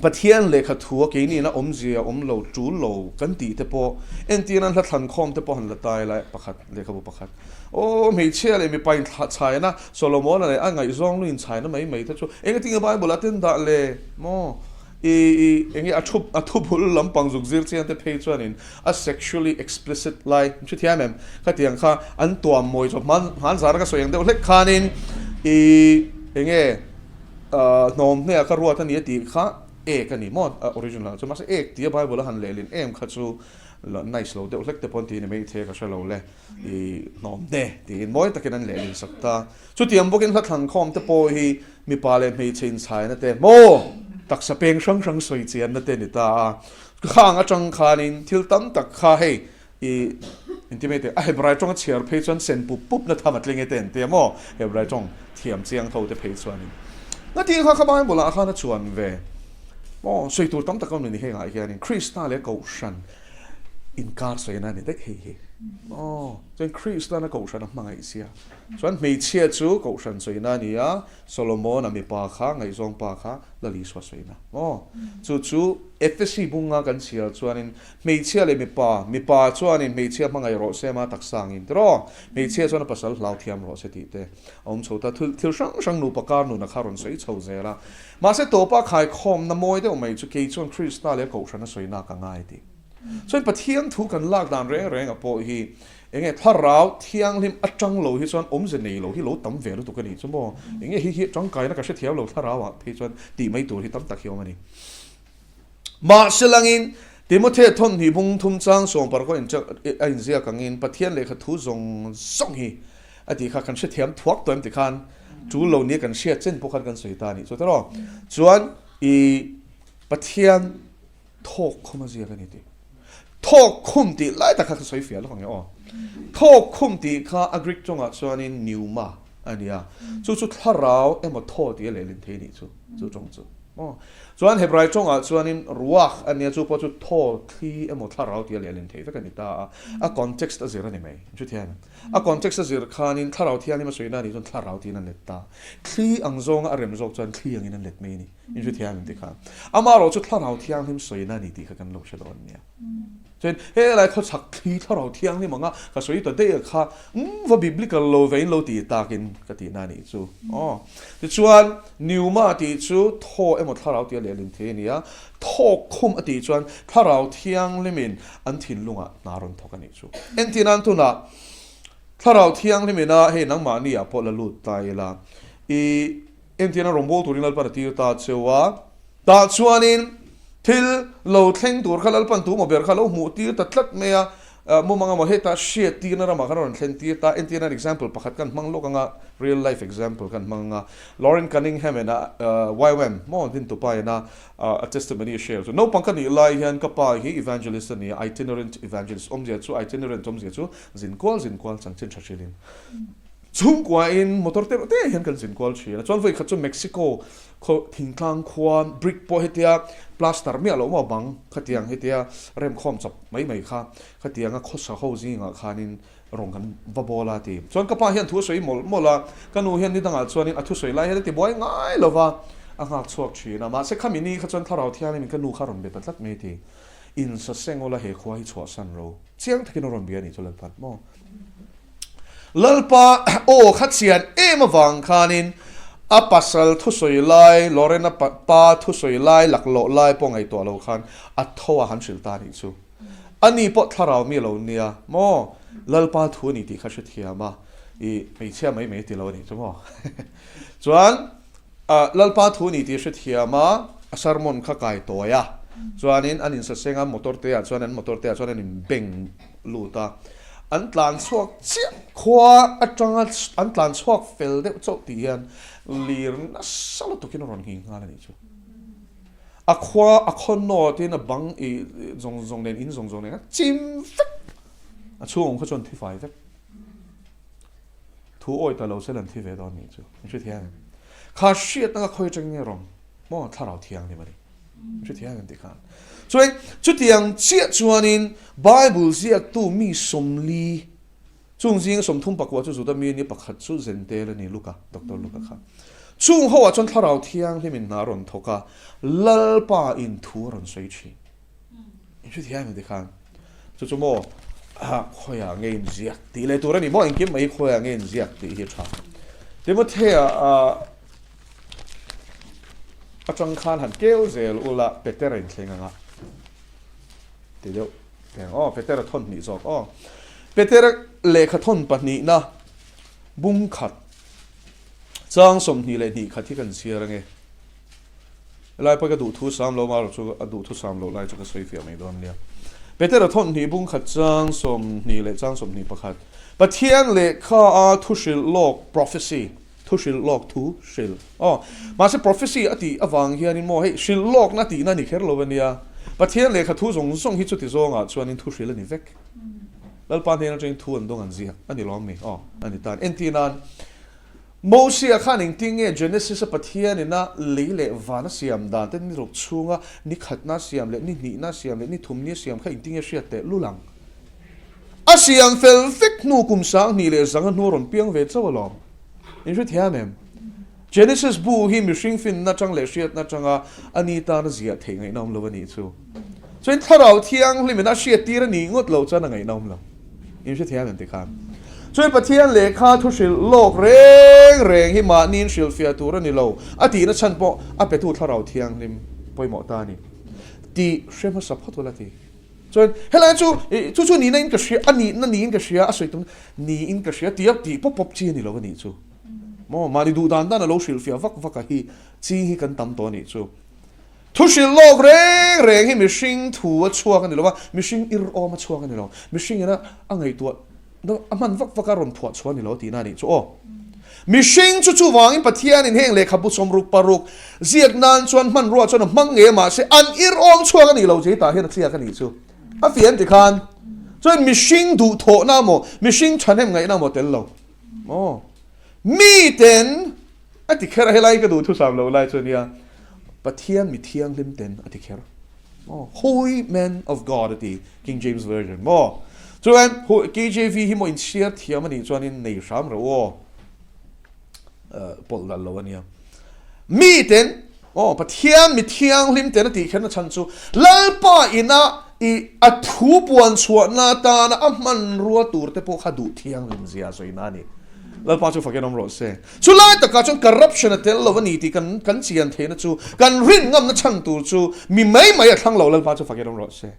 Pathian lehkha thu a keiniin a awmzia awm lo, tul lo kan tih te pawh entir nan hla thlan khawm te pawh han la tai lai pakhat lehkhabu pakhat. Aw hmeichhia leh mipa inthlah chhaina Solomona leh a ngaihzawng lu inchhaina mai mai te chu engatinge Bible ah ten dah le maw? I i enge a thu a thu bul lampang zuk zir chian te phei chuanin a sexually explicit lai an hrethiam em? Khatiang kha an tuam mawi chawp hman hman zara ka sawi ang deuh hlek khanin i enge hnawm hne a ka ruat a ni a tih kha ek a ni maw a original chu mahse ek tia bible a han lehlin em kha chu nice lo deuh hlek te pawh an ti ni maithei ka hre lo le i hnawm hne tiin mawi takin an lehlin sak ta. Chutiang bawkin hla thlankhawm te pawh hi mipa leh hmeichhe inchhaina te maw taksa peng hrang hrang sawi chianna te a ni ta a. Khang atang khanin thil tam tak kha hei i inti mai teh a Hebrai tawnga chhiar phei chuan sen pup pup na tham a tling e te an tia maw Hebrai tawng thiam chiang tho te phei chuanin ngati kha kha Bible ah khan a chuan ve maw sawi tur tam tak a awm a ni hengah hianin Krista leh Kohhran inkar sawina a ni daih hei hi aw chuan Krista na Kohhran a hmangaih sia. Chuan hmeichhia chu Kohhran sawina a ni a, Solomon-a mipa kha, ngaihzawng pa kha Lal Isua sawina. Aw, chu chu Efesi bunga kan chhiar chuanin hmeichhia leh mipa, mipa chuanin hmeichhia hmangaih rawh se ama taksa angin tiraw, hmeichhia chuan a pasal hlau thiam rawh se tih te a awm chho ta. Thil thil hrang hrang nupa kar nuna kha rawn sawi chho zel a. Mahse tawpa khaikhawmna mawi deuh mai chu kei chuan Krista leh Kohhrana sawina ka ngai tih. Chuan Pathian thu kan lak dan reng reng a pawh hi enge thlarau thianghlim atang lo hi chuan awmze nei lo hi lo tam ve lutuk a nih chu maw? Enge hi hi tangkaina ka hrethiam lo thlarau ah phei chuan tih mai tur hi tam tak hi awm a ni. Mahse langin Timothea thawnhnih bung thum chang sawm paruk a inziak angin Pathian lehkha thu zawng zawng hi a tih kha kan hrethiam thuak tawh em ti khan tul lo nia kan hriat chen pawh khan kan sawi ta a nih chu tiraw? Chuan i Pathian Thawk khum a ziak a ni tih. Thawk khum tih lai tak kha ka sawi fiah lawk ang e aw. Thawk khum tih kha a Greek tawngah chuanin pneuma a ni a, chu chu thlarau emaw thaw tih a lehlin thei nih chu, chu tawng chu. Aw. Chuan Hebrai tawngah chuanin ruach a nia, chu pawh chu thaw, thli emaw thlarau tih a lehlin thei vek a ni ta a, a context a zir a ni mai. Chutiang a context a zir khanin thlarau thianghlim a sawina a nih chuan thlarau tiin an let ta. Thli ang zawnga a rem zawk chuan thli angin an let mai a ni. In hre thiam em ti kha. Amaherawh chu thlarau thianghlim sawina a ni tih kha kan lo hre dawn nia. Chuan he lai khawchhak thli thlarau thianghlim anga ka sawi ta daih a kha umm va biblical lo ve in lo ti takin ka tihna a nih chu. Aw. Tichuan pneuma tih chu thaw emaw thlarau tia lehlin thei a ni a, thawk khum a tih chuan thlarau thianghlimin an thinlungah hna rawn thawk a nih chu. Entirnan tunah. Thlarau Thianghlim ina hei nangmahni ah pawh la lut ta ila i entirna rawngbâwl turin Lalpan a tir ta cheu a, tah chuanin thil lo thleng tur kha Lalpan tu maw ber kha lo hmuh tir ta tlat mai a, mumang emaw heta hriat tirna ramah khan a rawn thlen tir ta, entirna example pakhat kan hmang lawk anga real life example kan hmang anga Loren Cunningham ena YWAM maw dintupa ena A testimony a share chu, Naupang ka nih lai hian ka pa hi evangelist a ni a, itinerant evangelist awmzia chu itinerant awmzia chu zin kual zin kual chanchin tha hrilhin chhungkuain motor te te hian kan zin kual thin a. Chuan vawi khat chu Mexico khaw thingtlang khua brick pawh hetia plaster miah loh maw bang khatiang hetia remkhawm chawp mai mai kha khatianga khawsa ho zingah khanin Rawng kan va bawl a ti. Chuan ka pa hian thu a sawi mawlh mawlh a, ka nu hian ni dangah chuanin a thusawi lai hian a ti buai ngai lo va, a nghak chhuak thin a. Mahse khami ni kha chuan Thlarau Thianghlim in ka nu kha a rawn be ta tlat mai a ti. In sa seng ula he khua hi chhuahsan ro. Chiang takin a rawn bia a nih chu Lalpa maw. Lalpa aw kha chian em avang khanin a pasal thusawi lai, Lorena pa thusawi lai laklawh lai pawh ngaihtuah lo khan a tho a han hrilh ta a nih chu. Ani pawh thlarau mi lo nia maw? Lalpa thu a ni tih kha hrethiam a, i hmeichhia mai mai ti lo a nih chu maw? Chuan Lalpa thu a ni tih hrethiam a, a sermon kha kai tawi a, chuanin an insaseng a, motor te ah chuan an motor te ah chuan an inbeng lut a, an tlan chhuak chiah khua atanga an tlan chhuak fel deuh chauh tih hian lir nasa lutukin a rawn nghing nghal a nih chu. A khua a khaw nawtin a bang i zawng zawng nen in zawng zawng nen a chim vek. A chhung awm kha chuan thi fai vek. Thu awi ta lo se lan thi ve dawn nih chu. In hre thiang em? Kha hriatna kha khawi atangin nge rawn maw thlarau thianghlim a ni. In hre thiang em tih khan. Chuan chutiang chiah chuanin Bible ziaktu mi 40 Chung zinga 34 chu Juda mi a ni, pakhat chu Zentel a ni, Luka, Doctor Luka kha. Chung ho ah chuan Thlarau Thianghlim in hna a rawn thawk a, Lalpa in thu a rawn sawi thin. In hre thiam em tikhan? Chu chu maw, khawiah nge in ziak tih leh tur a ni maw, engkim mai hi khawiah nge in ziak tih hi a tha. Timothea atang khan han keu zel ula Petera inthleng anga ti deuh. Eng aw, Petera thawn hnih zawk aw. Petera lehkha thawn pahnihna bung khat chang 22 khat hi kan chhiar ange. Helai pawh ka duhthu sam lo marawh chu a duhthu sam loh lai chu ka sawi fiah mai dawn nia. Petera thawn hnih bung khat chang 20 leh chang 21. Pathian lehkha a thu hrilh lawk prophecy Thu hrilh lawk thu hrilh aw. Mahse prophecy a tih avang hianin maw hei hrilh lawkna tihna a ni kher lo ania. Pathian lehkha thu zawng zawng hi chuti zawngah chuanin thu hrilh a ni vek. Lalpa hnen atangin thu an dawng an ziak a ni lawm mi aw a ni tan. Entir nan Mosia khan engtin nge Genesis a Pathian ina lei leh van a siam dan te ni ruk chhunga ni khatna a siam leh ni hnihna a siam leh ni thumni a siam kha engtin nge hriat teh lul ang. A siam fel vek hnu kum 2100 hnu a rawn piang ve chauh alawm. In hre thiam em? Genesis bu hi mihring finna atang leh hriatna atanga a ni tana ziah theih ngaihna awm lo a nih chu. Chuan Thlarau Thianghlimin a hriattir a nih ngawt loh chuan a ngaihna awm lo. In hre thiam em tikhan? Chuan Pathian lehkha thu hrilh lawk reng reng hi mahniin hrilhfiah tur a ni lo a tihna chhan pawh a petu Thlarau Thianghlim pawimawh ta a ni tih hre hmasa phawt ula ti. Chuan helai chu chu chu nihna in ka hria a nihna niin ka hria a sawi tum niin ka hria tia tih pawp pawp chi a ni lo a nih chu. Maw mahni duh dan dan a lo hrilhfiah vak vak a hi ching hi kan tam tawh a nih chu. Thu hrilh lawk reng reng hi mihring thu a chhuak a ni lo va, mihring ir awm a chhuak a ni lo. Mihring ina a ngaihtuah A hman vak vak a rawn phuah chhuah a ni lo tihna a nih chu aw. Mihring chu chuvangin Pathianin heng lehkhabu 66 ziak nan chuan hmanrua chuan a hmang ngei a mahse an ir awm chhuak a nih lo che tah hian a chiak a nih chu. A fiah an ti khan chuan mihring duhthawhna maw mihring thahnem ngaihna maw tel lo maw miten a ti kher a helai ka duhthusam lo lai chu a nia Pathian mi thianghlim ten a ti kher. Maw Holy Man of God a ti King James Version maw? Chuan KJV hi maw inchhiar thiam a nih chuanin nei hram reuh aw. Pawlh dal lo a nia. Mi ten aw Pathian mi thianghlim ten a tih kherna chhan chu Lalpa ina i a thu puan chhuahna atana a hmanrua tur te pawh kha duh thianghlim zia sawina a ni. Lalpa chu fakin awm rawh se. Chu lai takah chuan corruption a tel lo a ni tih kan kan chian theihna chu kan rin ngamna chhan tur chu mi mai mai a thlang lo Lalpa chu fakin awm rawh se.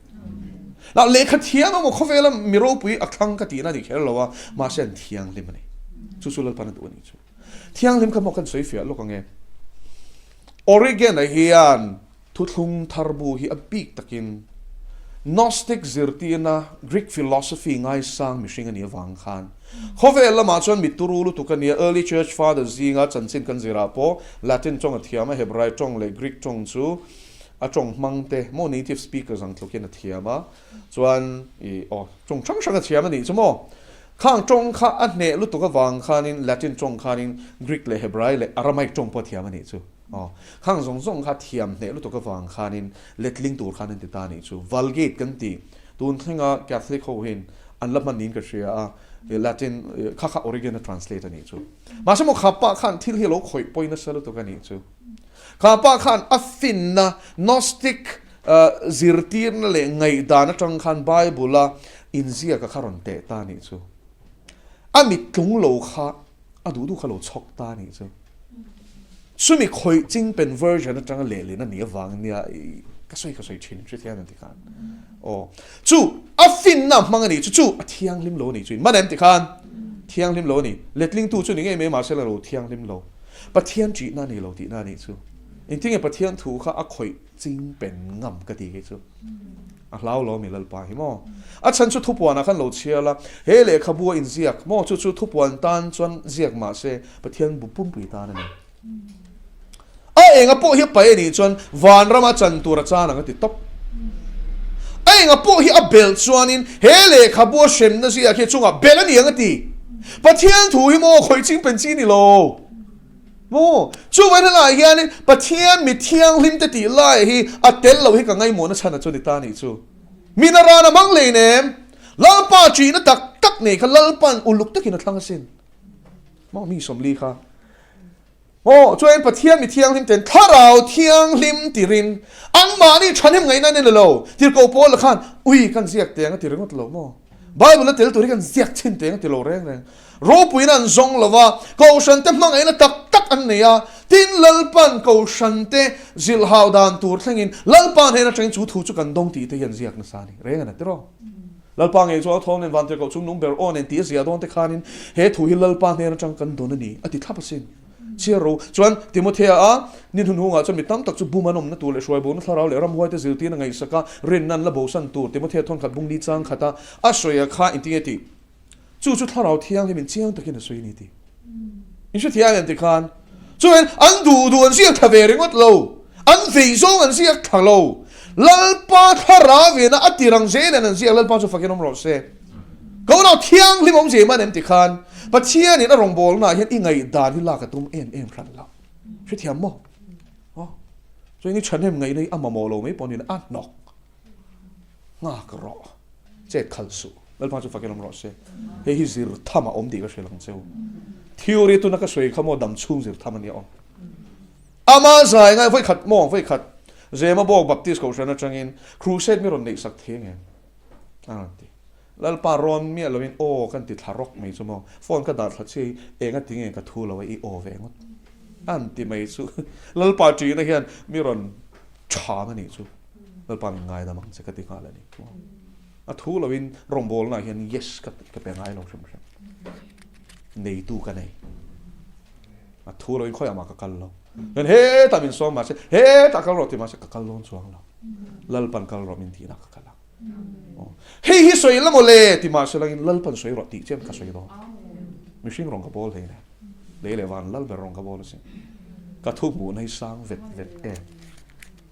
Lah lehkha thiam emaw khawvela mi ropui a thlang ka tihna a ni kher lo a, mahse an thianghlim a ni. Chu chu Lalpan a duh a nih chu. Thianghlim kha maw kan sawi fiah lawk ang e. Origen-a hian Thuthlung thar bu hi a bik takin Gnostic zirtirna, Greek philosophy ngaisang mihring a nih avang khan khawvel lamah chuan mi turu lutuk a nia. Early Church Fathers zinga chanchin kan zirah pawh Latin tawng a thiam a, Hebrai tawng leh Greek tawng chu a tawng hmang te maw native speakers ang tlukin a thiam a, chuan i aw tawng hrang hrang a thiam a nih chu maw. Khang tawng kha a hneh lutuk avang khanin Latin tawng khanin Greek leh Hebrai leh Aramaic tawng pawh a thiam a nih chu. Aw, khang zawng zawng kha thiam hneh lutuk avang khanin letling tur khan an ti ta anih chu. Vulgate kan ti. Tun thlenga Catholic ho hian an la hman niin ka hria a, Latin kha kha Origen a translate anih chu. Mahse maw kha pa khan thil hi a lo khawih pawi nasa lutuk anih chu. Kha pa khan a finna Gnostic zirtirna leh ngaihdan atang khan Bible a inziaka kha rawn teh ta anih chu. A mittlung lo kha A duh duh kha lo chhawk ta anih chu. Chumi khawih chingpen version atanga lehlin a nih avang nia ka sawi ka sawi thin hrethiam em tikhan. Aw chu a finna hmang anih chu chu a thianghlim lo anih chu in man em tikhan thianghlim lo ani letlingtu chu ni ngei mai mahse la lo thianghlim lo Pathian ṭihna a ni lo tihna anih chu. Engtinge Pathian thu kha a khawih chingpen ngam ka ti kei chu. A hlau lo mi Lalpa hi maw? A chhan chu thupuanah khan lo chhiar la, he lehkhabu a inziak maw? Chu chu thupuan tan chuan ziak mah se Pathian bu pumpui tan a ni. A enga pawh hi a paih a nih chuan vanrama chan tur a chan ang a ti tawp. A enga pawh hi a belh chuanin he lehkhabu a hremna ziak hi a chungah belh a ni ang a ti. Pathian thu hi maw khawih ching pen chi ni lo. Maw? Chuvai helaiah hianin Pathian mi thianghlim te tih lai hi a tel lo hi ka ngaimawhna chhan a chu ni ta nih chu. Min a ran a hmang hlei nem. Lalpa ṭihna tak tak nei kha Lalpa'n uluk takin a thlang asin. Maw mi sawmli kha. Maw? Chuan Pathian mi thianghlim ten Thlarau Thianghlim tirin anmahni ṭhahnem ngaihna an ni lo. Tirhkoh Paula khan ui kan ziak teng a ti ringawt lo maw? Bible a tel tur hi kan ziak chhin teng a ti lo reng reng. Ropuina an zawng lo va, Kohhrante hmangaihna tak tak an nei a, tin Lalpan Kohhrante zilhhau dan tur thlengin Lalpa hnen atangin chu thu chu kan dawng tih te hi an ziak nasa a ni reng a na tiraw. Lalpa ngei chu a thawn nen vantirhkoh chung nung ber aw nen tih a ziah dawn te khanin he thu hi Lalpa hnen atang kan dawn a ni a ti thlap asin. Chhiar ro chuan Timothea a ni hnuhnungah chuan mi tam tak chu bum an awmna tur leh hruaibawhna thlarau leh ramhuaite zirtirna ngaihsak a rinna an la bosan tur Timothea thawnkhat bung ni chang khata a sawi a kha engtinge tih Chu chu Thlarau Thianghlimin chiang takin a sawi a ni tih in hrethiam em tikhan chuan an duh duh an ziak thla ve ringawt lo, an vei zawng an ziak thla lo, Lalpa Thlarau ina a tir ang zelin an ziak, Lalpa chu fakin awm rawh se. Ko nau Thianghlim awm zeh man em tikhan Pathianin a rawngbawlnaah hian i ngaihdan hi lak a tum em em hran lo. Hrethiam maw? Aw. Chuan i thahnem ngaihna hi a mamawh lo mai pawh niin a hnawk. Nghak rawh, chet khalh suh. Lalpa chu fakin awm rawh se. Hei hi zir tham a awm tih ka hrilh ang che u. Theory tuna ka sawi kha maw dam chhung zir tham a nia aw. Ama zai ngai vawi khat maw vawi khat Zema Bawk Baptist Kohhran atangin crusade mi rawn neih sak thei ang em? A rawn ti. Lalpa rawn miah loin aw kan ti thla rawk mai chu maw. Phone ka dah thla chiah hi eng a ti nge ka thu lo a i aw ve ngawt an ti mai chu. Lalpa ṭihna hian mi rawn ṭham a nih chu. Lalpa min ngaidam ang che ka ti nghal a ni. A thu loin rawngbawlnaah hian yes ka ka pe ngai lo hrim hrim. Neitu ka nei. A thu loin khawiah mah ka kal lo. Chuan hetah min sawm mahse hetah kal rawh ti mahse ka kal dawn chuang lo. Lalpan kal rawh min tihna ka kal ang. Hei hi sawi la maw le ti mahse langin Lalpan sawi rawh tih chian ka sawi dawn. Mihring rawng ka bawl hlei nen. Lei leh van lal ber rawng ka bawl asin. Ka thu hmuhna hi sang vet vet em.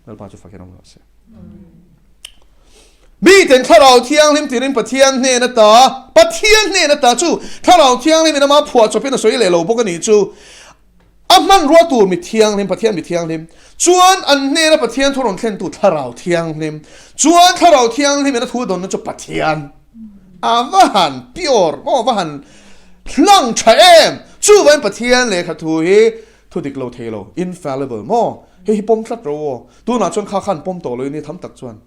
Lalpa chu fakin awm rawh se. Miten Thlarau Thianghlim tirin Pathian hnen ata, Pathian hnen ata chu Thlarau Thianghlim in ama phuah chawpin a sawi leh lo bawk a nih chu. A hmanrua tur mi thianghlim, Pathian mi thianghlim, chuan an hnena Pathian thu rawn thlentu Thlarau Thianghlim, chuan Thlarau Thianghlim in a thu dawnna chu Pathian. A va han pure, maw va han hlang tha em! Chuvangin Pathian lehkha thu hi Thu dik lo thei lo, infallible, maw? Hei hi pawm tlat ro aw. Tunah chuan kha khan pawm tawh lo in ni tham tak chuan.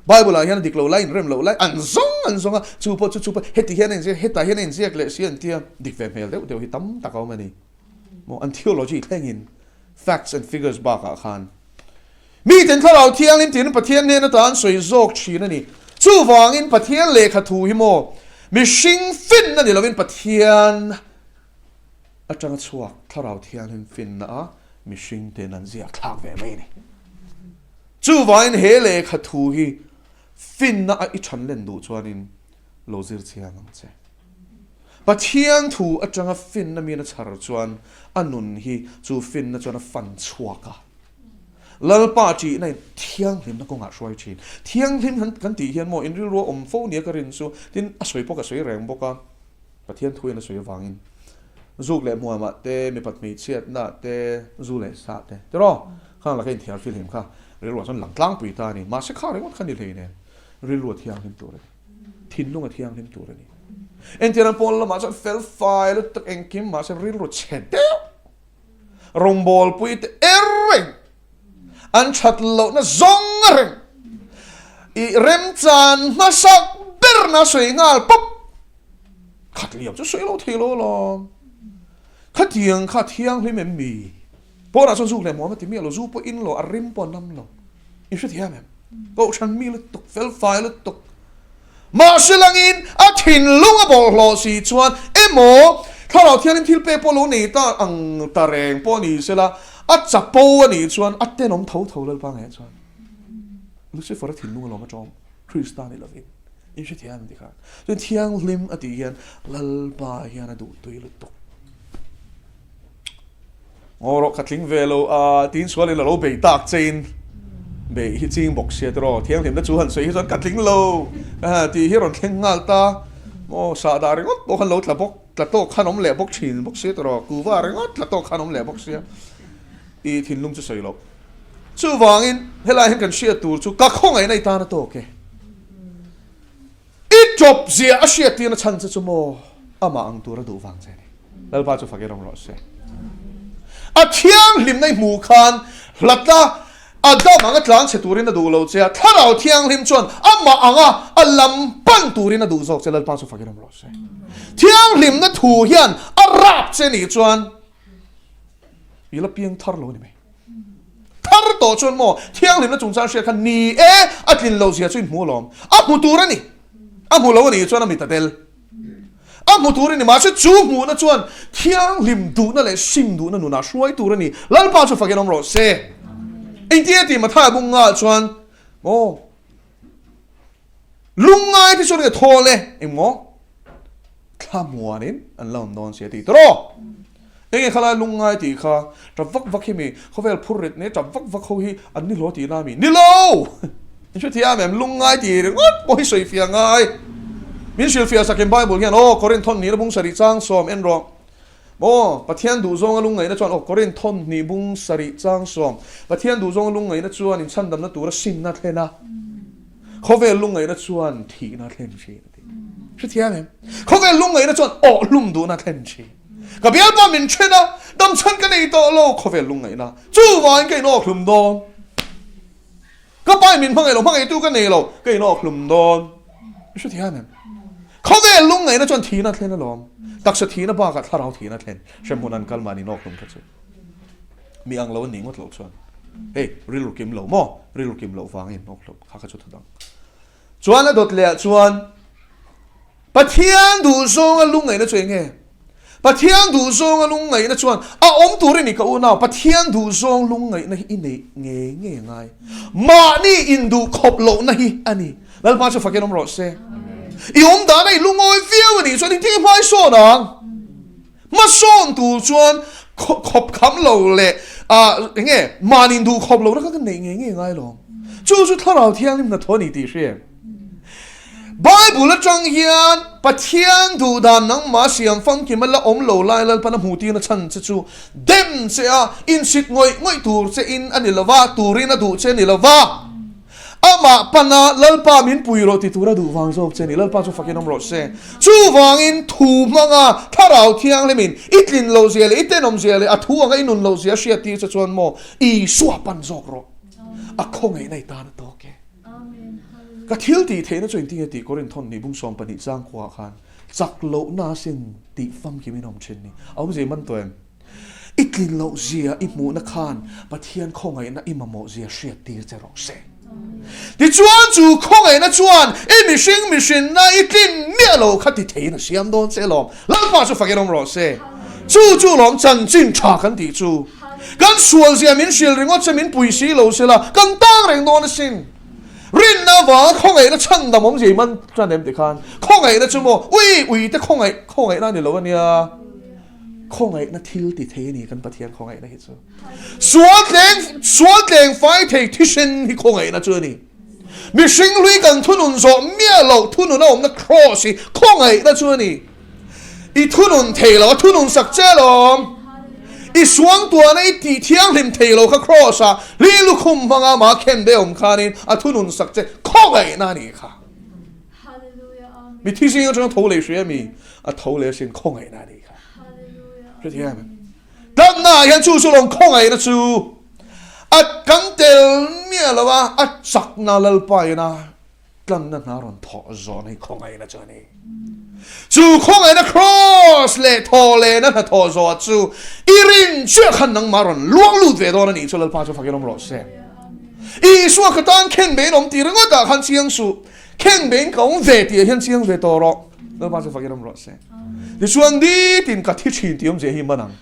Bible ah hian a dik lo lai, inrem loh lai an zawng an zawng a, chu pawh chu chu pawh heti hian a inziak, hetah hian a inziak leh si an tia, dik ve hmel deuh deuh hi tam tak a awm a ni. Maw? An theology thlengin facts and figures bakah khan Miten Thlarau Thianghlim tiin Pathian hnen ata an sawi zawk thin a ni. Chuvangin Pathian lehkha thu hi maw mihring finna ni lovin Pathian atanga chhuak Thlarau Thianghlim finna a mihring ten an ziak thlak ve mai a ni. Chuvangin he lehkha thu hi finna a i than len duh chuanin lo zir chiang ang che. Pathian thu atanga finna min a chhar chuan a nun hi chu finna chuan a fan chhuak a. Lalpa ṭihna in thianghlimna kawngah hruai ṭhin. Thianghlim han kan tih hian maw in rilru a awm fo nia ka rin chu, tin a sawi pawh ka sawi reng bawk a, Pathian thu in a sawi avangin zuk leh hmuamah te, mipat hmeichhiatna te, zu leh sah te tiraw khang laka inthiar fihlim kha rilruah chuan lang tlangpui ta a ni. Mahse kha ringawt kha ni hleinem, rilru a thianghlim tur a ni. Thinlung a thianghlim tur a ni. Entirna pawl lamah chuan fel fai lutuk engkim mahse rilru chhe deuh rawngbawlpui te er reng an that lohna zawng reng i remchan hmasak berna sawi nghal pawp khat liam chu sawi lo thei lo alawm. Khatiang kha thianghlim em mi? Pawnah chuan zuk leh muam a ti miah lo, zu pawh in lo, a rim pawh a nam lo. I hrethiam em? Kohhran mi lutuk, fel fai lutuk. Mahse langin a thinlung a bawlhhlawh si chuan emaw Thlarau Thianghlim thil pek pawh lo nei ta ang ta reng pawh ni sela, a chapo a nih chuan a tenawm tho tho Lalpa ngei chuan Lucifer a thinlung alawm a tawm Krista ni lovin. In hrethiam em tikhan? Chuan Thianghlim a tih hian Lalpa hian a duhtui lutuk. Ngaw rawh ka tling ve lo a tiin sualin a lo bei tak chein beih hi ching bawk sia tiraw thianghlimna chu han sawi hi chuan ka tling lo tih hi rawn thleng nghal ta maw sahdah ringawt pawh khan lo tla bawk tla tawk khan awm leh bawk thin bawk sia tiraw kuva ringawt tla tawk khan awm leh bawk sia i thinlung chu sawi loh chuvangin helai hian kan hriat tur chu ka khawngaihna i tan a tawk e. I ṭawp zia a hriattirna chhan che chu maw amah ang tura duh vang che a ni. Lalpa chu fak i rawng rawh se. A thianghlimna i hmuh khan hlatna Adam anga tlang che turin a duh lo che a, Thlarau Thianghlim chuan amah anga a lam pan turin a duh zawk che. Lalpa chu fak i rawng rawh se. Thianghlimna thu hian a rap che nih chuan i la piang thar lo a ni mai. Thar tawh chuan maw thianghlimna chungchang hriat kha ni e, a tlin loh zia chu in hmu alawm. A hmu tur a ni. A hmu lo a nih chuan a mit a tel. A hmu tur a ni. Mahse chu hmuhna chuan thianghlim duhna leh sim duhna nunah hruai tur a ni. Lalpa chu fakin awm rawh se. Engtin a tih Mathaia bung ngah chuan maw Lungngai te chuan nge thawl e engmaw thlamuanin an la awm dawn si a ti tawh. Enge khalai lungngai tih kha tap vak vak hi mi khawvel phur rit nei tap vak vak ho hi an ni hlaw tihna mi? Ni lo! In hrethiam em? Lungngai tih ringawt pawh hi sawifiah ngai. Min hrilhfiah sakin Bible hian aw Korinth thawn hnihna bung sarih chang sawm en rawh. Aw, Pathian duhzawnga lungngaihna chuan, aw, Korinth thawn hnih bung sarih chang sawm, Pathian duhzawnga lungngaihna chuan inchhandamna tura sinna thlen a, khawvel lungngaihna chuan thihna thlen thin a ti. Hrethiam em? Khawvel lungngaihna chuan awhhlum duhna thlen thin. Ka bialpa min then a, damchhan ka nei tawh lo, khawvel lungngaihna chuvangin ka inawkhlum dawn. Ka pa in min hmangaih lo, hmangaihtu ka nei lo, ka inawkhlum dawn. I hrethiam em? Khawvel lungngaihna chuan thihna thlen alawm. Taksa thihna bakah thlarau thihna thlen. Hremhmun an kal mahni inawkhlum kha chu mi ang lo an nih ngawt loh chuan hei rilru kim lo maw? Rilru kim loh vangin inawkhlum kha kha chu thu dang. Chuan a dawt leh ah chuan Pathian duhzawnga lungngaihna chu eng nge? Pathian duhzawnga lungngaihna chuan a awm tur i ni ka unau, Pathian duhzawng lungngaihna hi i neih ngei ngei a ngai. Mahni induh khawp lohna hi a ni. Lalpa chu fakin awm rawh se. I awm dana i lungawi viau a nih chuan engtin nge hmaisawn ang? Hmasawn tur chuan khawp kham lo leh eng nge mahni induh khawp lohna kha ka neih ngei ngei a ngai lo. Chu chu Thlarau Thianghlim hnathawh a ni tih hria em? Bible atang hian Pathian duhdan nangmah siam famkim a la awm lo lai Lalpan a hmuh tirna chhan che chu dem che a, insit ngawih ngawih tur che in a ni lo va, turin a duh che a ni lo va. Amah pana Lalpa min pui rawh ti tura duh vang zawk che a ni. Lalpa chu fakin awm rawh se. Chuvangin thu hmanga Thlarau Thianghlimin i tlin loh zia leh i tenawm zia leh a thu anga i nun loh zia a hriat tir che chuan maw Isua pan zawk rawh. A khawngaihna i tan a tawk e. Ka thil tih theihna chu engtin nge tih Korinth thawn hnih bung 12 chang khuaah khan chak lohna sin tih famkim in awm thin ni. A awmzia i man tawh em? I tlin loh zia i hmuhna khan Pathian khawngaihna i mamawh zia hriat tir che rawh se. Tichuan chu khawngaihna chuan i mihring mihrinna i tlin miah lo kha ti theiin a siam dawn che lawm. Lalpa chu fakin awm rawh se. Chu chu lawm chanchin tha kan tih chu. Kan sual zia min hrilh ringawt che min pui si lo sela kan tang reng dawn asin. Rinna avanga khawngaihna chhandam awm zia i man tan em tikhan khawngaihna chu maw ui ui te khawngaih khawngaihna a ni lo ania. Khawngaihna thil ti thei a ni kan Pathian khawngaihna hi chu. Sual tleng sual tleng fai thei thisen hi khawngaihna chu a ni. Mihring hlui kan thunun zawh miah loh thunun a awmna cross hi khawngaihna chu a ni. I thunun thei lo a thunun sak che alawm. I suangtuahna i tih thianghlim thei lo kha cross ah hli lukhum hmanga mah khen be awm khanin a thunun sak che khawngaihna a nih kha. Mi thi zing atanga tho leh hria mi a tho leh asin khawngaihna a nih kha. Hrethiam em? Tlanna ah hian chu chu lawng khawngaihna chu a kan tel miah lo a, a chakna Lalpa ina tlanna hna rawn thawh zawhna hi khawngaihna chu a ni. Chu khawngaihna cross leh thawh lehna hna thawh zawh chu i rin chiah khan nangmah rawn luang lut ve dawn a nih chu Lalpa chu fakin awm rawh se. Isua ka tan khen bein awm tih ringawt ah khan chiang suh. Khen bein ka awm ve tih ah hian chiang ve tawh rawh. Lalpa chu fakin awm rawh se. Tichuan nitin ka thi thin tih awmzia hi man ang.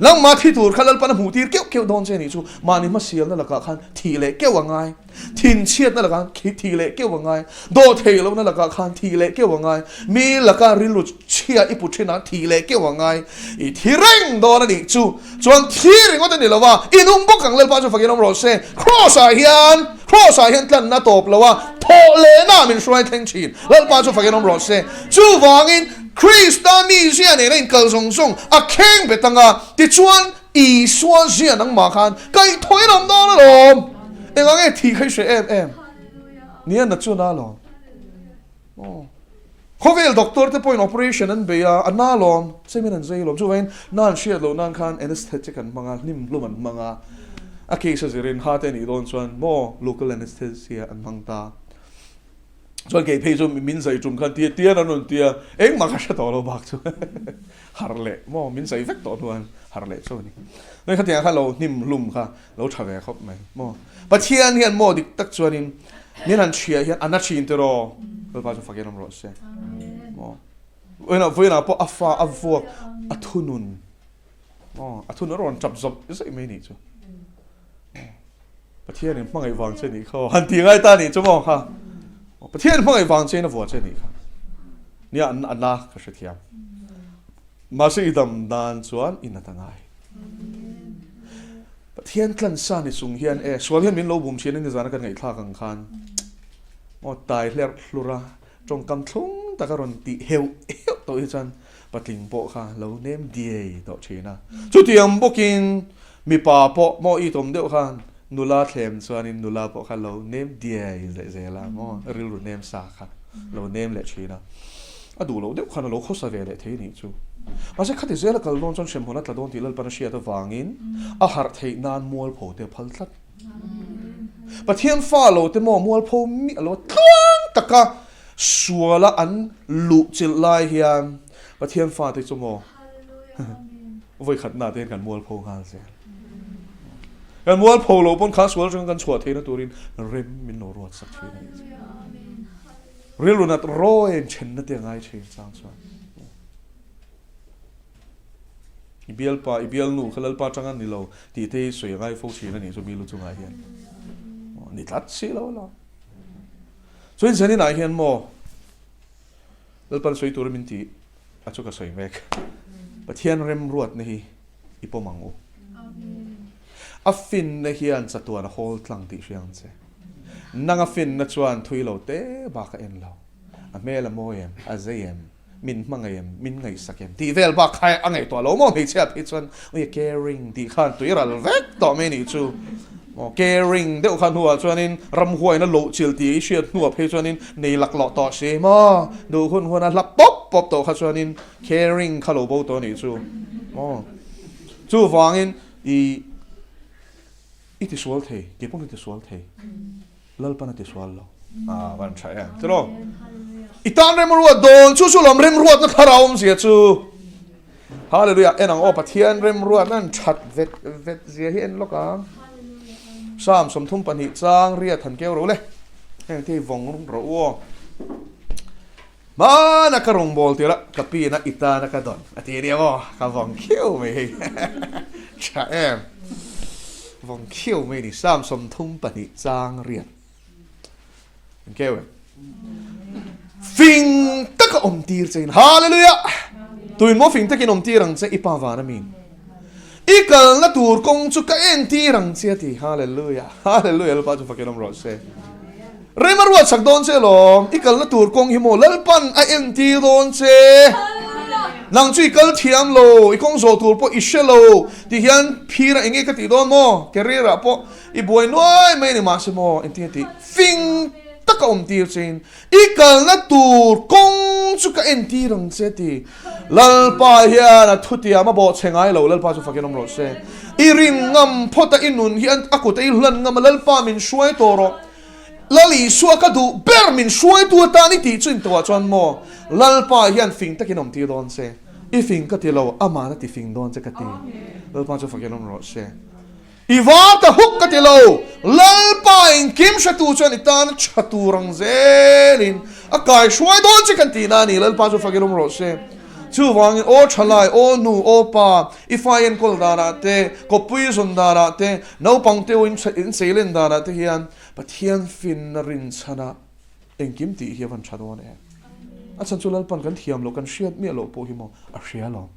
Nangmah thi tur kha Lalpan a hmuh tir keuh keuh dawn che nih chu mahni hmasialna lakah khan thih leh keuh a ngai. Thinchhiatna lakah khan thih leh keuh a ngai. Dawhtheih lohna lakah khan thih leh keuh a ngai. Mi laka rilru chhia i put thinah thih leh keuh a ngai. I thi reng dawn a nih chu. Chuan thi ringawt a ni lo a, i nung bawk ang Lalpa chu fakin awm rawh se. Kraws-ah hian, Kraws-ah hian tlanna tawp lo a, thawh lehna min hruai thleng thin. Lalpa chu fakin awm rawh se. Chuvangin, Krista mizia nena inkal zawng zawng a kheng bet anga, tichuan Isua zia nangmah khan kaihthawhin awm dawn alawm. Engah nge thih kha i hreh em em? Nia na chu na alawm. Aw. Khawvel doctor te pawhin operation an bei a, a na lawm, chemin an zai lawm. Chuvangin na an hriat loh nan khan anesthetic an hmang a, hnim hlum an hmang a. A case a zirin ha te a nih dawn chuan maw local anesthesia an hmang ta. Chuan kei phei chu min zai tum khan tia tian an rawn tia, engmah ka hre tawh lo bak chu harh leh maw min zai vek tawh hnuan harh leh chu a ni. Chuan khatiang kha lo hnim hlum kha lo tha ve khawp mai maw. Pathian hian maw dik tak chuanin min han hria hian a na thin tiraw Lalpa chu fakin awm rawh se maw. Vawiinah vawiinah pawh a fa a vuak a thunun maw a thunun a rawn tap zawp zaih mai nih chu. Pathianin hmangaih vang che nih kha aw han ti ngai ta nih chu maw kha. Pathian hmangaih vang chein a vua che nih kha. Nia a na ka hrethiam. Mahse i dam dan chuan i nat a ngai. Pathian tlansa ni chung hian e sual hian min lo bum thin a nizana kan ngaihthlak ang khan maw tai hlerh hlur a tawngkam thlung taka rawn tih heuh heuh tawh hi chuan patling pawh kha lo nem diai tawh thin a. Chutiang bawkin mipa pawh maw i tawm deuh khan Nula thlem chuanin nula pawh kha lo nem diai leh zel a maw, rilru nem sa kha lo nem leh thin a, a duh loh deuh khan a lo khawsa ve leh thei nih chu. Mahse khati zel a kal dawn chuan hremhmun a tla dawn tih Lalpan a hriat avangin a harh theih nan mualpho te a phal tlat. Pathian fa lo te maw mualpho miah lo a tluang taka suala an luh chilh lai hian Pathian fate chu maw Vawikhatna te hian kan mualpho nghal zel. Kan mualpho lo pawn kha sual atanga kan chhuah theihna turin rem min lo ruat sak thin a nih chu. Rilru nat rawi in thenna te a ngai thin chang chuan. I bialpa, i bialnu kha lalpa atanga ni lo tih te hi sawi a ngai fo thin a nih chu mi lu chungah hian. Ni tlat si lo la. Chuan zaninah hian maw Lalpan sawi tura min tih a chu ka sawi mek. Pathian remruatna hi i pawm ang u. A finna hian chatuan a hawl tlang tih hria ang che. Nang a finna chuan thui lo te bak a en lo. A hmel a mawi em? A zei em? Min hmangaih em? Min ngaihsak em? Tih vel bak kha a ngaihtuah lo maw hmeichhia phei chuan ui a caring tih khan tui ral vek tawh mai nih chu. Aw caring deuh kha hnuah chuanin ramhuaina loh chil tih i hriat hnuah phei chuanin nei laklawh tawh si maw duh hun hun a hlap pawp pawp tawh kha chuanin caring kha lo bo tawh anih chu maw chuvangin i i tisual thei kei pawh ka tisual thei. Lalpan a ti sual lo. Ah, van tha em. Tiraw? I tan remruat dawn chu chu lawm remruatna thlarau awmzia chu. Hallelujah. En ang aw Pathian remruatna an that vet vet zia hi en lawk ang. Psalm 32 chang riat han keu ro le. Heng te hi vawng rawh u aw. Hmana ka rawngbâwl tirh a, ka pin a, i tana ka dawn a ti nia maw? Ka vawng khiau mai hei. Tha em? Vawng khiau mai ni. Psalm 32 chang riat. An keu em? Fing taka awm tir che in. Hallelujah! Tuin maw fing takin awm tir ang che i pa van a min. I kalna tur kawng chu ka en tir ang che a ti. Hallelujah! Hallelujah! Lalpa chu fakin awm rawh se. Rem a ruat sak dawn che lawm. I kalna tur kawng hi maw Lalpan a en tir dawn che. Nang chu i kal thiam lo, i kawng zawh tur pawh i hre lo. Ti hian phir ah enge ka tih dawn maw? Career ah pawh I buai nuai mai ni mahse maw engtin a tih fing taka awm tir chein i kalna tur kawng chu ka entir ang che ti. Lalpa hian a thutiam a bawhchhe ngai lo, Lalpa chu fakin awm rawh se. I rin ngam phawt a i nun hi a kut a i hlan ngam a Lalpa min hruai tawh rawh. Lal Isua ka duh ber min hruaitu atan i tih chu intuah chuan maw Lalpa hian fing takin awm tir dawn che. I fing ka ti lo, aman a ti fing dawn che ka ti. Lalpa chu fakin awm rawh se. I var ta huk ka ti lo, Lalpa engkim hretu chuan i tan a tha tur ang zelin a kai hruai dawn che kan tihna a ni, Lalpa chu fakin awm rawh se. Chuvangin aw thalai, aw nu, aw pa, i fai enkawl danah te, kawppui zawn danah te, naupang te aw incheilen danah te hian Pathian finna rinchhanah engkim tih hi a van tha dawn em? A chhan chu Lalpan kan thiam loh, kan hriat miah loh pawh hi maw a hria lo.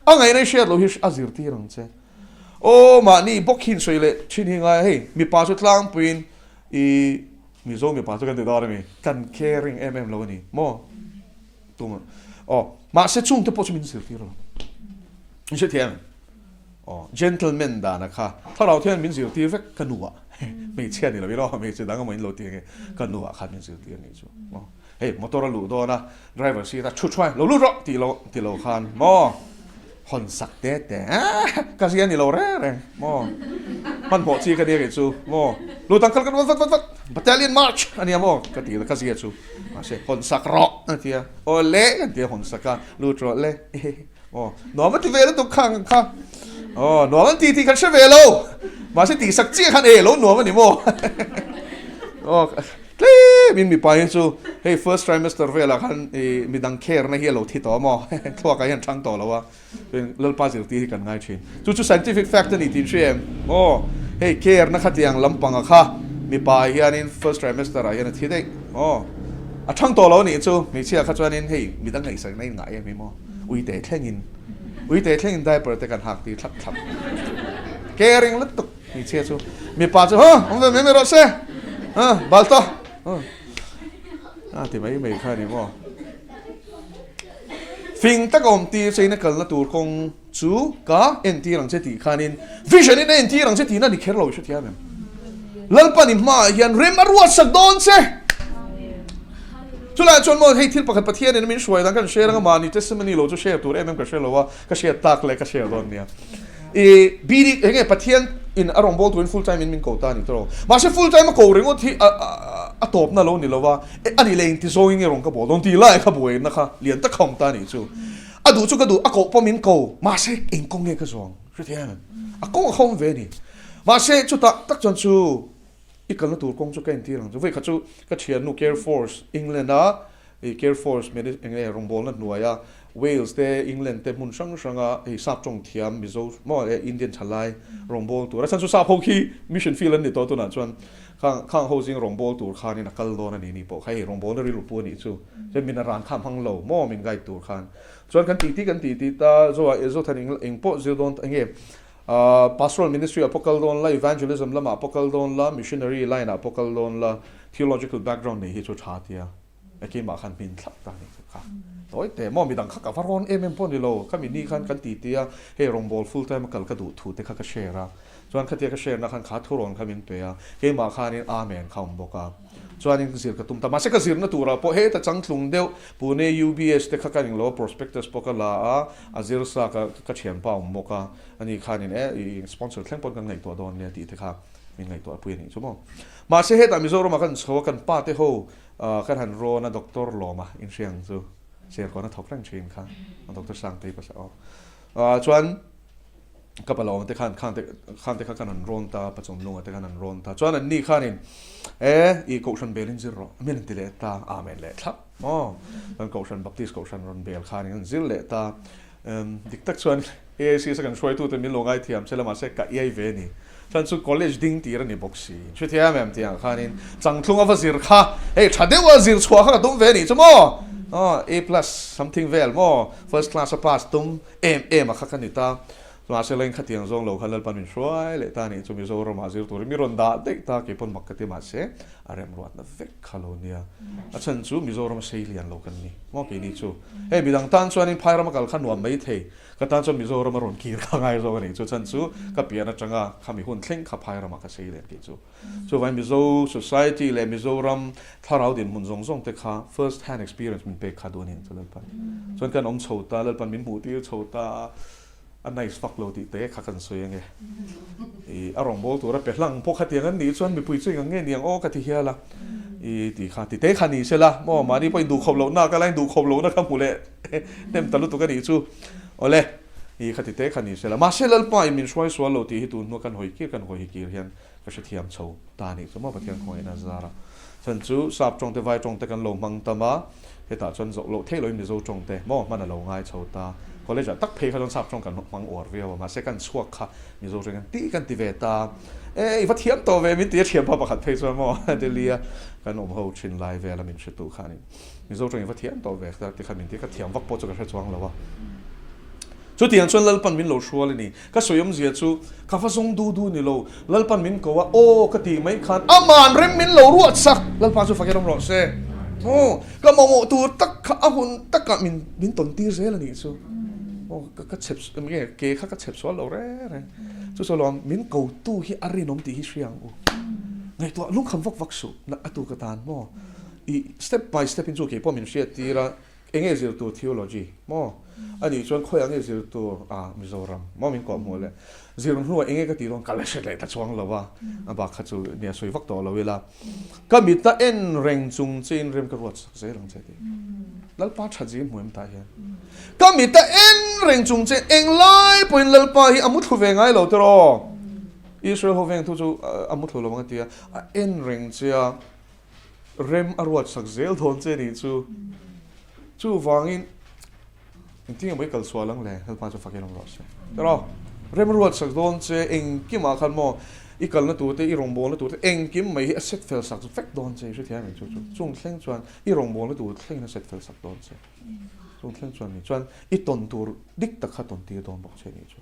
A ngaihna i hriat loh hi a zirtir ang che. Aw mahni bawk hi insawi leh thin hi ngai a, hei mipa chu tlangpuiin i Mizo mipa chu kan ti dawn a mi, kan caring em em lo a ni maw? Tum aw mahse chungte pawh chu min zirtir lo. In hrethiam em? Aw gentleman dana kha thlarau thian min zirtir vek ka nu ah hmeichhia ni lo in aw hmeichhe dang emaw in lo ti ange ka nu ah khan min zirtir anih chu aw. Hei motor a luh dawn a, driver seat a thu thuai, lo lut rawh tih lo ti lo khan maw hawn sak te te ka zia ni lo reng reng maw hmanhmawh chi ka nia kei chu maw lut ang kal kal vat vat vat battalion march a nia maw ka ti ka zia chu mahse hawn sak rawh a ti a aw le kan ti a hawn sak a lut rawh le. Aw, nuam a ti ve lutuk kha ang kha. Aw, nuam an ti tih kan hre ve lo. Mahse tih sak chiah khan e lo nuam a ni maw? Aw, tlem in mipa hi chu hei first trimester velah khan i midang care na hi a lo thi tawh maw? Thluakah hian thang tawh lo a. Lalpa zirtir hi kan ngai thin. Chu chu scientific fact a ni tih in hria em? Aw, hei care na khatiang lampanga kha mipa ah hianin first trimester ah hian a thi daih. Aw, a thang tawh lo a nih chu. Hmeichhia kha chuanin hei midang ngaihsakna in ngah em hi maw? Uite thlengin uite thlengin diaper te kan hak tir thlap thlap. Caring lutuk hmeichhia chu. Mipa chu ha awm ve mai mai rawh se. Ha bal tawh. A ti mai mai kha a ni maw. Fing tak a awm tir che in a kalna tur kawng chu ka entir ang che tih khanin vision in a entir ang che tihna a ni kher lo i hrethiam em? Lalpan i hmaah hian rem a ruatsak dawn che. Chulaiah chuan maw hei thil pakhat Pathianin a min hruai dan kan hre reng a, mahni testimony lo chu share tur em em ka hre lo a, ka hriat tak leh ka share dawn nia. I BD eng nge Pathian in a rawngbâwl turin full time in min ko ta a ni tawh lo. Mahse full time a ko ringawt hi a a tawpna lo ni lo a, a ni leh engti zawngin nge rawn ka bawl dawn tih lai kha buaina kha lian tak kha awm ta a nih chu. A duh chu ka duh, a koh pawh min ko, mahse eng kawng nge ka zawng hrethiam em? A kawng a kha awm ve a ni. Mahse chutah tak chuan chu I kalna tur kawng chu ka entir ang chu. Vawikhat chu ka thiannu Care Force England a i Care Force mene eng nge rawngbawlna hnuaia Wales te England te hmun hrang hranga hei sap tawng thiam Mizo maw eh Indian thalai rawngbâwl tur a chhan chu sap ho khi mission field an ni tawh tunah chuan khang khang ho zing rawngbâwl tur khanin a kal dawn a ni ni pawh kha hei rawngbawlna rilru pu a nih chu chuan min a ran kha hmang lo maw min guide tur khan chuan kan titi kan titi ta zoah Zothan eng eng pawh zir dawn eng nge Pastoral ministry ah pawh kal dawn la, evangelism lamah pawh kal dawn la, missionary line ah pawh kal dawn la, theological background nei hi chu tha tia e keimah khan hmin thlap ta ni chu kha. Tawi teh maw midang kha ka va rawn em em pawh ni lo, khami ni khan kan ti ti a, hei rawngbawl full time a kal ka duh thu te kha ka share a, chuan khatia ka share na khan kha thu rawn kha min pe a, keimah khanin amen kha awm bawk a, chuanin zir ka tum ta, mahse ka zirna turah pawh heta changtlung deuh Pune UBS te kha ka ning lo a, prospectus pawh ka la a, a zir sa ka ka thianpa awm bawk a, ani khanin e i sponsor thleng pawn kan ngaihtuah dawn nia tih te kha min ngaihtuah pui a nih chu maw. Mahse hetah Mizoramah kan chho a, kan pa te ho kan han rawn a Doctor Lawma inhria ang chu Serkawn a thawk reng thin kha Doctor Sangtei pasal aw chuan. Ka pa lawm te khan khang te khang te kha kan han rawn ta, pa chawmlunga te khan an rawn ta. Chuan anni khanin e i kohhran belin zir rawh min an ti leh ta, Amen leh thlap maw. Chuan kohhran Baptist kohhran rawn bel khanin an zir leh ta. Dik tak chuan AICS a kan hruaitute min lo ngaithiam che la mahse ka iai ve a ni. Chuan chu college ding tir a ni bawk si. Hrethiam em tiang khanin changthlung a va zir kha hei tha deuh a zir chhuah kha ka tum ve a nih chu maw. A plus something vel maw first class a pass tum em em a kha ka ni ta. Mahse leng khatiang zawng lo khan Lalpa min hruai leh ta nih chu Mizoramah zir turin mi rawn dah daih ta kei pawn mak ka ti mahse a remruatna vek kha lo nia. A chhan chu Mizoram a sei lian lo kan ni maw keini chu. Hei midang tan chuanin phai rama kal kha nuam mai thei ka tan chuan Mizoram a rawn kir kha ngai zawk a nih chu chhan chu ka pian atanga khami hun thleng kha phai ramah ka sei lian kei chu. Chuvangin Mizo society leh Mizoram thlarau dinhmun zawng zawng te kha first hand experience min pek kha duh a ni ang chu Lalpan. Chuan kan awm chho ta, Lalpan min hmuh tir chho ta, a nice vak lo tih te kha kan sawi ange. I a rawngbâwl tura pe hlang pawh khatiang an nih chuan mipui chu eng ang nge ni ang aw ka ti hial a. I tih kha ti te kha ni se la maw mahni pawhin duhkhawp lohna ka la induhkhawp lohna kha hmu leh hnem ta lutuk a nih chu. Awle, i kha ti te kha ni se la. Mahse Lalpa in min hruai sual lo tih hi tun hnua kan hawi kir kan hawi hi kir hian Ka hrethiam chho ta nih chu maw Pathian khawngaihna zar a. Chhan chu sap tawng te vai tawng te kan lo hmang tam a, hetah chuan zawh loh theih loin Mizo tawng te maw hman a lo ngai chho ta. College ah tak phei kha chuan sap tawng kan hmang uar viau a, mahse kan chhuak kha Mizo tawng kan ti kan ti ve ta. E i va thiam tawh ve min ti a thiam pa pakhat phei chuan maw Delhi a kan awm ho thin lai vel a min hretu khanin Mizo tawng i va thiam tawh ve ti kha min ti a, ka thiam vak pawh chu ka hre chuang lo a. Chutiang chuan Lalpan min lo hrual a ni. Ka sawi awmzia chu, ka va zawng du du ni lo. Lalpan min ko a, aw ka tih mai khan aman rem min lo ruat sak. Lalpa chu fakin awm rawh se. Aw, ka mamawh tur tak kha a hun takah min min tawn tir zel a nih chu. Aw, ka ka chhep nge ke kha ka chhep sual lo reng reng. Chu chu alawm, min ko tu hi a rinawm tih hi hria ang u. Ngaihtuah lungkham vak vak suh, a tu ka tan maw? I step by step in chu keipawh min hriat tir a. Enge zir tur theology maw? A nih chuan khawiah nge zir tur a Mizoram maw min kawh hmuh le? Zir hnuah enge ka tih dawn ka la hre leh ta chuang lo a, a bak kha chu nia sawi vak tawh lo ila. Ka mit a en reng chung che in rem ka ruat sak zel ang che tih. Lalpa that zing hmu em tah hian. Ka mit a en reng chung che englai pawhin Lalpa hi a muthlu ve ngai lo tiraw? Israel ho veng thu chu a muthlu lo ang a ti a, a en reng che a. Rem a ruat sak zel dawn che nih chu. Chuvangin engtin nge maw i kal sual ang le? Lalpa chu fakin awm rawh se. Tiraw? Rem a ruat sak dawn che engkimah khan maw i kalna tur te, i rawngbawlna tur te engkim mai hi a set fel sak vek dawn che i hrethiam em chu chu. Chung thleng chuan i rawngbawlna tur thlengin a set fel sak dawn che. Chung thleng chuan ni chuan i tawn tur dik tak kha tawn tir dawn bawk che nih chu.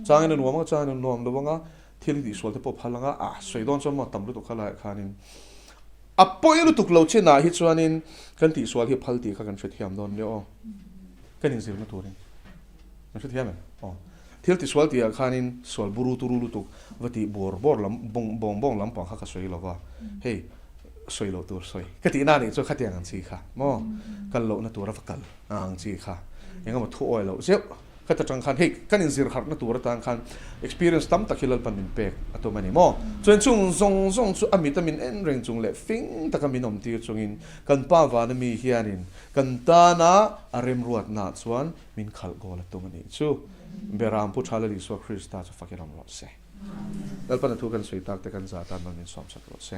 Changin a nuam ang a, changin a nuam lo ang a, Thil i tihsual te pawh phal ang a, a sawi dawn chuan maw tam lutuk kha laiah khanin a pawi lutuk lo chinah hi chuanin kan tihsual hi phal tih kha kan hrethiam dawn nia aw. Kan inzirna turin kan hrethiam em? Aw. Thil tihsual tihah khanin sual buru turu lutuk va tih bawr bawr lam bawng bawng bawng lampang kha ka sawi lo va, hei sawi loh tur sawi ka tihna anih chu khatiang ang chi kha maw kal lohna tura va kal ang chi kha engemaw thu awi loh zeuh. Khata tang khan hei kan inzir harhna tur atan khan experience tam tak hi Lalpan min pek a tum a ni maw? Chuan chung zawng zawng chu a mit a min en reng chung leh fing taka min awm tir chungin kan Pa vana mi hianin kan tana a remruatnaah chuan min khalh goal a tum a nih chu. Beram Pu Tha Lal Isua Krista chu fakin awm rawh se. Lalpan a thu kan sawi tak te kan zah tan mal min sawmsak rawh se.